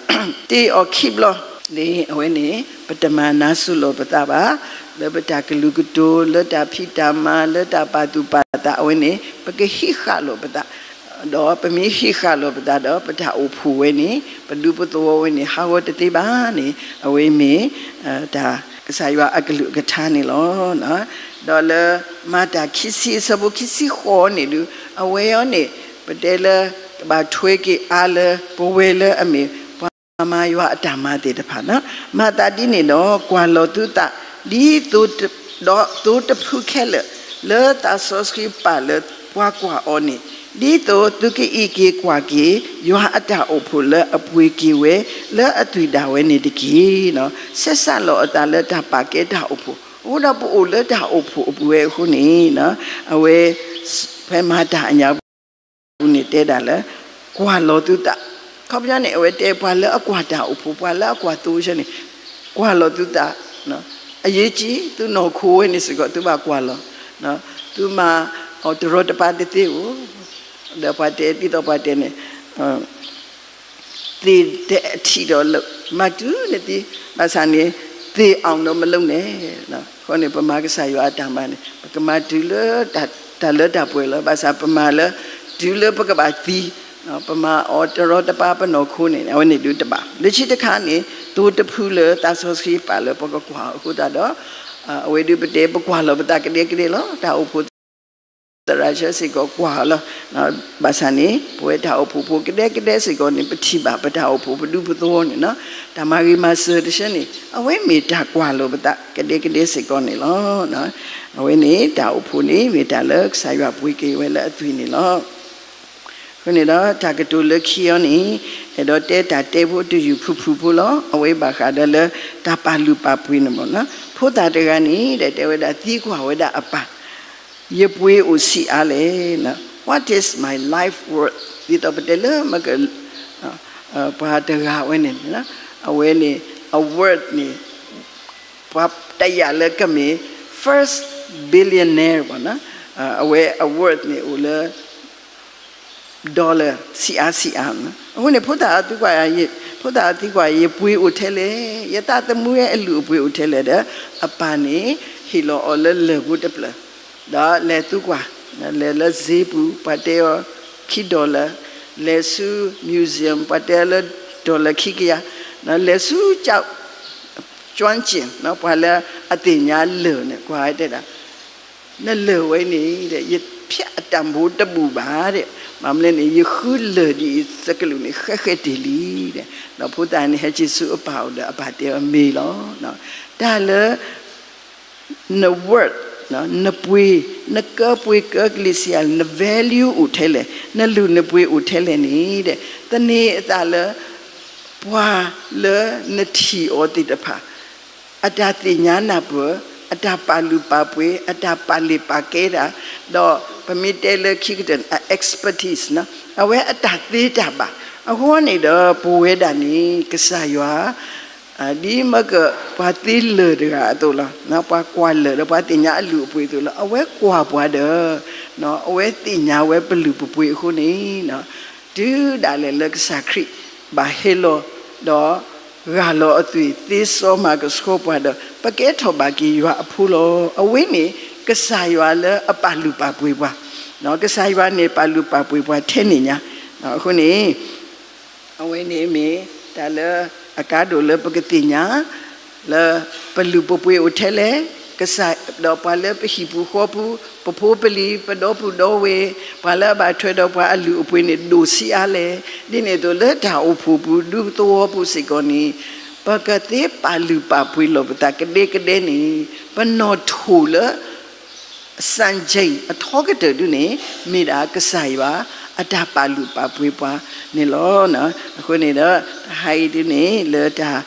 တ့အီၤခံဘျီန့ၣ် အဝဲန့ၣ် ပတမၤနါစိၤလီၤပသးဘၣ်, လၢပတၢ်ကလုာ်ကတိၤ, လၢတၢ်ဖံးတၢ်မၤ, လၢတၢ်ပာ်သူၣ်ပာ်သး အဝဲန့ၣ် ပကဟံးဃာ်လီၤပသး, ဒီးပမ့ၢ်ဟံးဃာ်လီၤပသးဒီး ပတၢ်အိၣ်ဖှိၣ်ဝဲန့ၣ် ပဒူပသဝီဝဲန့ၣ် ဟးဂီၤတသ့ဘၣ်န့ၣ် အဝဲမ့ၢ် တၢ်ကစၢ်ယွၤအကလုၢ်အကထါန့ၣ်လီၤ. ဒီးလၢမၤတၢ်ခံဆံအဆၢဖိခံဆံဃိးန့ၣ်ဒုး အဝဲအံၤန့ၣ် ပတဲလၢ ကဘၣ်ထွဲက့ၤအါလၢပဝဲလၢအမ့ၢ်ပှၤမၤယွၤအတၢ်မၤသ့ၣ်တဖၣ်န့ၣ် မၤသးဒ်န့ၣ်ဒီး ကွၢ်လီၤသုသး ဒ်သိးတ ဒီးသိတဖုခဲလၢာ် လၢသးစီဆှံပာ်လၢပှၤကွၢ်အီၤန့ၣ် ဒ်သိးသုကအံးက့ၤကွၢ်က့ၤ ယွၤအတၢ်အိၣ်ဖှိၣ်လၢအပှ့ၤက့ၤဝဲ လၢအသွံၣ်ဒၣ်ဝဲန့ၣ်တက့ၢ်. ဆဲးစးလီၤအသးလၢတၢ်ပာ်ကဲတၢ်အိၣ်ဖှိၣ်, အဃိဒီးပအိၣ်လၢတၢ်အိၣ်ဖှိၣ်အပူၤဝဲအဃိန့ၣ် အဝဲ ဖဲမၤတၢ်အညါပူၤန့ၣ်တဲဒၣ်လၢ ကွၢ်လီၤသုသး ခီပညီန့ၣ် အဝဲတဲပှၤလၢအကွၢ်တၢ်အိၣ်ဖှိၣ် ပှၤလၢအကွၢ်သိဆၢန့ၣ်, ကွၢ်လီၤသုသး, အရေးကြီး သုနီၢ်ခိဝဲန့ၣ်စ့ၢ်ကီး သုဘၣ်ကွၢ်လီၤ, သုမၤအီၤတရီတပါတသ့ဧိၤ, ဒီးပှၤတဲ ဒ်သိးပှၤတဲန့ၣ် သေတဲ့အထိတော့လုပ် မၤတုၤနသံ, ဘၣ်ဆၣ်န့ၣ် သေအောင်တော့မလုပ်နဲ့, အဃိန့ၣ် ပမၤကစၢ်ယွၤအတၢ်မၤန့ၣ် ပကမၤတုၤလၢတၢ်လၢတၢ်ပှဲၤလီၤ. ဘၣ်ဆၣ်ပမၤလၢ တုၤလၢပကဘၣ်သံ, ပမၤအီၤတရီတပါပနီၢ်ခိန့ၣ် အဝဲန့ၣ်ဒုးတဘၣ်. လၢခံတခါန့ၣ် သိတဖုလၢသးစီဆှံပာ်လၢပကကွၢ်အဃိသတးဒီး အဝဲဒုးပတဲ ပကွၢ်လီၤပသးကဒဲကဒဲလီၤ. တၢ်အိၣ်ဖှိၣ် သရၣ်ဆၢစ့ၢ်ကီးကွၢ်လီၤ. ဘၣ်ဆၣ်န့ၣ် ပဝဲတၢ်အိၣ်ဖှိၣ်ဖိကဒဲကဒဲစ့ၢ်ကီးန့ၣ် ပထံၣ်ဘၣ်ပတၢ်အိၣ်ဖှိၣ်ပဒူပသဝီန့ၣ်, တၢ်မၤဂ့ၤမၤစၢၤတဆၢန့ၣ် အဝဲမ့ၢ်တၢ်ကွၢ်လီၤပသးကဒဲကဒဲစ့ၢ်ကီးန့ၣ်လီၤ. အဝဲန့ၣ်တၢ်အိၣ်ဖှိၣ်န့ၣ် မ့ၢ်တၢ်လၢကစၢ်ယွၤပှ့ၤက့ၤဝဲလၢအသွံၣ်န့ၣ်လီၤ. အဃိန့ၣ်ဒီး တၢ်ကတိၤလၢခံအံၤန့ၣ် အဲၣ်ဒိးတဲတၢ်တဲဖိတယုၢ်ဖုၣ်ဖုၣ်ဖိလီၤ. အဝဲဘၣ်ဃးဒီးလၢတၢ်ပာ်လုၢ်ပာ်ပှ့ၤန့ၣ်မ့ၢ်နီၤ. ဖိသၣ်တဂၤန့ၣ် တဲဝဲဒၣ်သံကွၢ်ဝဲဒၣ်အပၢ်, ယပှ့ၤအိၣ်ဆံးအါလဲၣ်, What is my life worth? ဒ်သိးပတဲလၢမက ပှၤတဂၤဝဲန့ၣ် အဝဲန့ၣ် အ worth န့ၣ် ပှၤတယာ်လၢကမ့ၢ် first billionaire ဘၣ်နီၤ, အဝဲအ worth န့ၣ်အိၣ်လၢ dollar ဆံးအါဆံးအါနီၤ. အဃိန့ၣ် ဖိသၣ်အသံကွၢ်, ဖိသၣ်အသံကွၢ် ယပှ့ၤအိၣ်ထဲလဲၣ်, ယသးသမူအလုၢ်အပှ့ၤအိၣ်ထဲလဲၣ်ဒီး အပၢ်န့ၣ် ဟ့ၣ်လီၤအီၤလၢလၢၢ်ဖိတဖျၢၣ် ဒီးလဲၤသံကွၢ်, လဲၤလၢစ့ပူၤ ပှၤတဲအီၤ ခံ dollar, လဲၤဆူ museum ပှၤတဲအီၤလၢ dollar ခံကယၤ, လဲၤဆူကၠီ ကၠၢကၠ့ၣ် ပှၤလၢအသ့ၣ်ညါလၢၢ်န့ၣ် ကွၢ်တဲဒၣ်, နလၢၢ်ဝဲန့ၣ် ယဖျဲးအတၢ်ဘိတဘူၣ်ဘၣ်ဒီး ဘၣ်မနုၤလဲၣ်န့ၣ် ယဃုလၢၢ်ဒ်အံၤသကလုာ်န့ၣ် ဃဲဃဲတ့ၢ်လံဒီး ဒီးဖိသၣ်န့ၣ် ဟဲက့ၤဆူအပၢ်အအိၣ်ဒီး အပၢ်တဲအီၤမ့ၢ်လီၤ. တၢ်လၢ န worth နပှ့ၤ နကၢပှ့ၤကၢကလံၤဆံးအါလဲၣ်, န value အိၣ်ထဲလဲၣ်, နလုၢ်နပှ့ၤအိၣ်ထဲလဲၣ်န့ၣ်ဒီး သန့ၤအသးလၢ ပှၤလၢနထံၣ်အီၤသ့ၣ်တဖၣ် အတၢ်သ့ၣ်ညါနၢ်ပၢၢ်, အတၢ်ပာ်လုၢ်ပာ်ပှ့ၤ, အတၢ်ပာ်လ့ၣ်ပာ်ကဲတၢ်, ဒီးပမ့ၢ်တဲလၢခံကတၢၢ်န့ၣ် အ expertise နီၤ, အဝဲအတၢ်သ့တၢ်ဘၣ်. အဃိန့ၣ်ဒီး ပဝဲဒၣ်န့ၣ် ကစၢ်ယွၤ ဒ်မ့ၢ်က ပှၤသ့လၢၢ်တဂၤအသိးလီၤ. ပှၤကွၢ်လၢၢ်ဒီးပှၤသ့ၣ်ညါအလုၢ်အပှ့ၤအသိးလီၤ. အဝဲကွၢ်ပှၤဒီး အဝဲသ့ၣ်ညါဝဲပလုၢ်ပပှ့ၤအဃိန့ၣ် တုၤဒၣ်လဲာ်လၢကစၢ်ခရံာ်ဘၣ်ဟဲလီၤ ဒီး ဂာ်လီၤအသွံၣ်သ့စီမၤကဆှီပှၤဒီး ပကဲထီၣ်ဘၣ်က့ၤယွၤအဖိလီၤ. အဝဲန့ၣ် ကစၢ်ယွၤလၢအပာ်လုၢ်ပာ်ပှ့ၤပှၤ, ကစၢ်ယွၤန့ၣ်ပာ်လုၢ်ပာ်ပှ့ၤပှၤထဲန့ၣ်ညါ. အဃိန့ၣ် အဝဲန့ၣ်မ့ၢ်တၢ်လၢအကါဒိၣ်လၢပကသ့ၣ်ညါ လၢပလုၢ်ပပှ့ၤအိၣ်ထဲလဲၣ်, ကစၢ်ဒီးပှၤလၢပဟံၣ်ပူၤဃီပူၤ, ပဖိပလံၤ, ပဒီပုၢ်ဒီဝဲၢ်, ပှၤလၢအဘၣ်ထွဲဒီးပှၤအလုၢ်အပှ့ၤန့ၣ် ဒိၣ်ဆံးအါလဲၣ်. ဒ်န့ၣ်အသိးလၢတၢ်အိၣ်ဖှိၣ်ပူၤ ဒူသဝီပူၤစ့ၢ်ကီးန့ၣ် ပကသ့ပာ်လုၢ်ပာ်ပှ့ၤလိာ်ပသးကဒဲကဒဲန့ၣ် ပနီၣ်ထိၣ်လၢ စံးယံာ် အထီကတၢၢ်ဒုန့ၣ် မ့ၢ်ဒၣ်ကစၢ်ယွၤအတၢ်ပာ်လုၢ်ပာ်ပှ့ၤပှၤန့ၣ်လီၤ. အဃိန့ၣ်ဒီး တဟါအံၤဒုန့ၣ် လၢတၢ်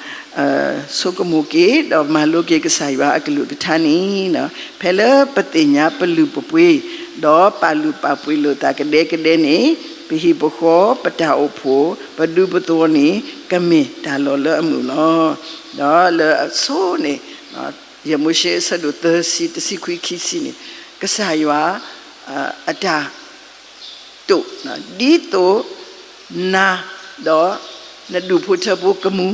ဆိကမိၣ်က့ၤ ဒီးမၤလိက့ၤကစၢ်ယွၤအကလုၢ်ကထါန့ၣ် ဖဲလၢပသ့ၣ်ညါပလုၢ်ပပှ့ၤ ဒီးပာ်လုၢ်ပာ်ပှ့ၤလိာ်သးကဒဲကဒဲန့ၣ် ပဟံၣ်ပဃီ ပတၢ်အိၣ်ဖှိၣ် ပဒူပသဝီန့ၣ် ကမ့ၢ်တၢ်လီၤလၢအမုာ်လီၤ. ဒီးလၢအဆိန့ၣ် ယမိၤၡ့အဆၢဒိၣ်သၢဆံ တဆံခွံ ခံဆံန့ၣ် ကစၢ်ယွၤ အတၢ်တိာ် ဒ်သိး နၤ ဒီး နဒူၣ်ဖိထၢဖိကမူ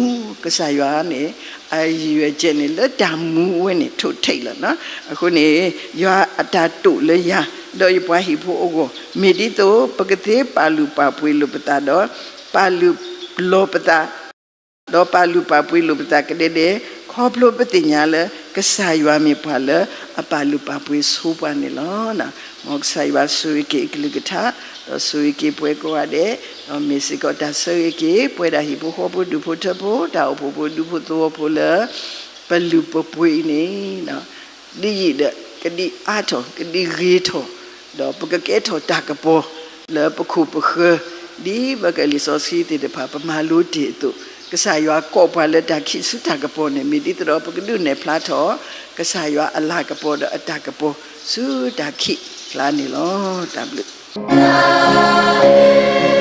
ကစၢ်ယွၤန့ၣ် အရည်ရွယ်ချက်န့ၣ် လၢတၢ်မူဝဲန့ၣ် ထိၣ်ထိတ်လီၤ. အဃိန့ၣ် ယွၤအတၢ်တိာ်လၢယၤ ဒီးယပှၤဟံၣ်ဖိအဂီၢ် မ့ၢ်ဒ်သိး ပကသ့ပာ်လုၢ်ပာ်ပှ့ၤလိာ်ပသးဒီး ပာ်လုၢ်လီၤပသး ဒီးပာ်လုၢ်ပာ်ပှ့ၤလိာ်ပသးကဒဲဒဲ ခီဖျိပသ့ၣ်ညါလၢ ကစၢ်ယွၤမ့ၢ်ပှၤလၢအပာ်လုၢ်ပာ်ပှ့ၤဆိပှၤန့ၣ်လီၤ. မ်ကစၢ်ယွၤဆိၣ်ဂ့ၤက့ၤအကလုၢ်ကထါ ဒီးဆိၣ်ဂ့ၤက့ၤပှၤကိးဂၤဒဲး, ဒီးမ့ၢ်စ့ၢ်ကီးတၢ်ဆၢဂ့ၤက့ၤ ပဝဲဒၣ်ဟံၣ်ဖိဃီဖိဒူၣ်ဖိထၢဖိ တၢ်အိၣ်ဖှိၣ်ဖိဒူဖိသဝီဖိလၢ ပလုၢ်ပပှ့ၤအံၤန့ၣ် ဒ်ယံာ်ဒီး ကဒံးအါထီၣ် ကဒံးဂ့ၤထီၣ် ဒီးပကကဲထီၣ်တၢ်ကပီၤလၢပခိၣ်ပဃၢၤ ဒ်ပကလံာ်စီဆှံသ့ၣ်တဖၣ် ပမၤလိတ့ၢ်အသိး, ကစၢ်ယွၤကိးပှၤလၢတၢ်ခံးဆူတၢ်ကပီၤန့ၣ် မ့ၢ်ဒ်သိးဒီး ပကဒုးနဲၣ်ဖျါထီၣ် ကစၢ်ယွၤအလၤကပီၤဒီးအတၢ်ကပီၤ ဆူတၢ်ခံးအကျါန့ၣ်လီၤ. တၢ်ဘျုး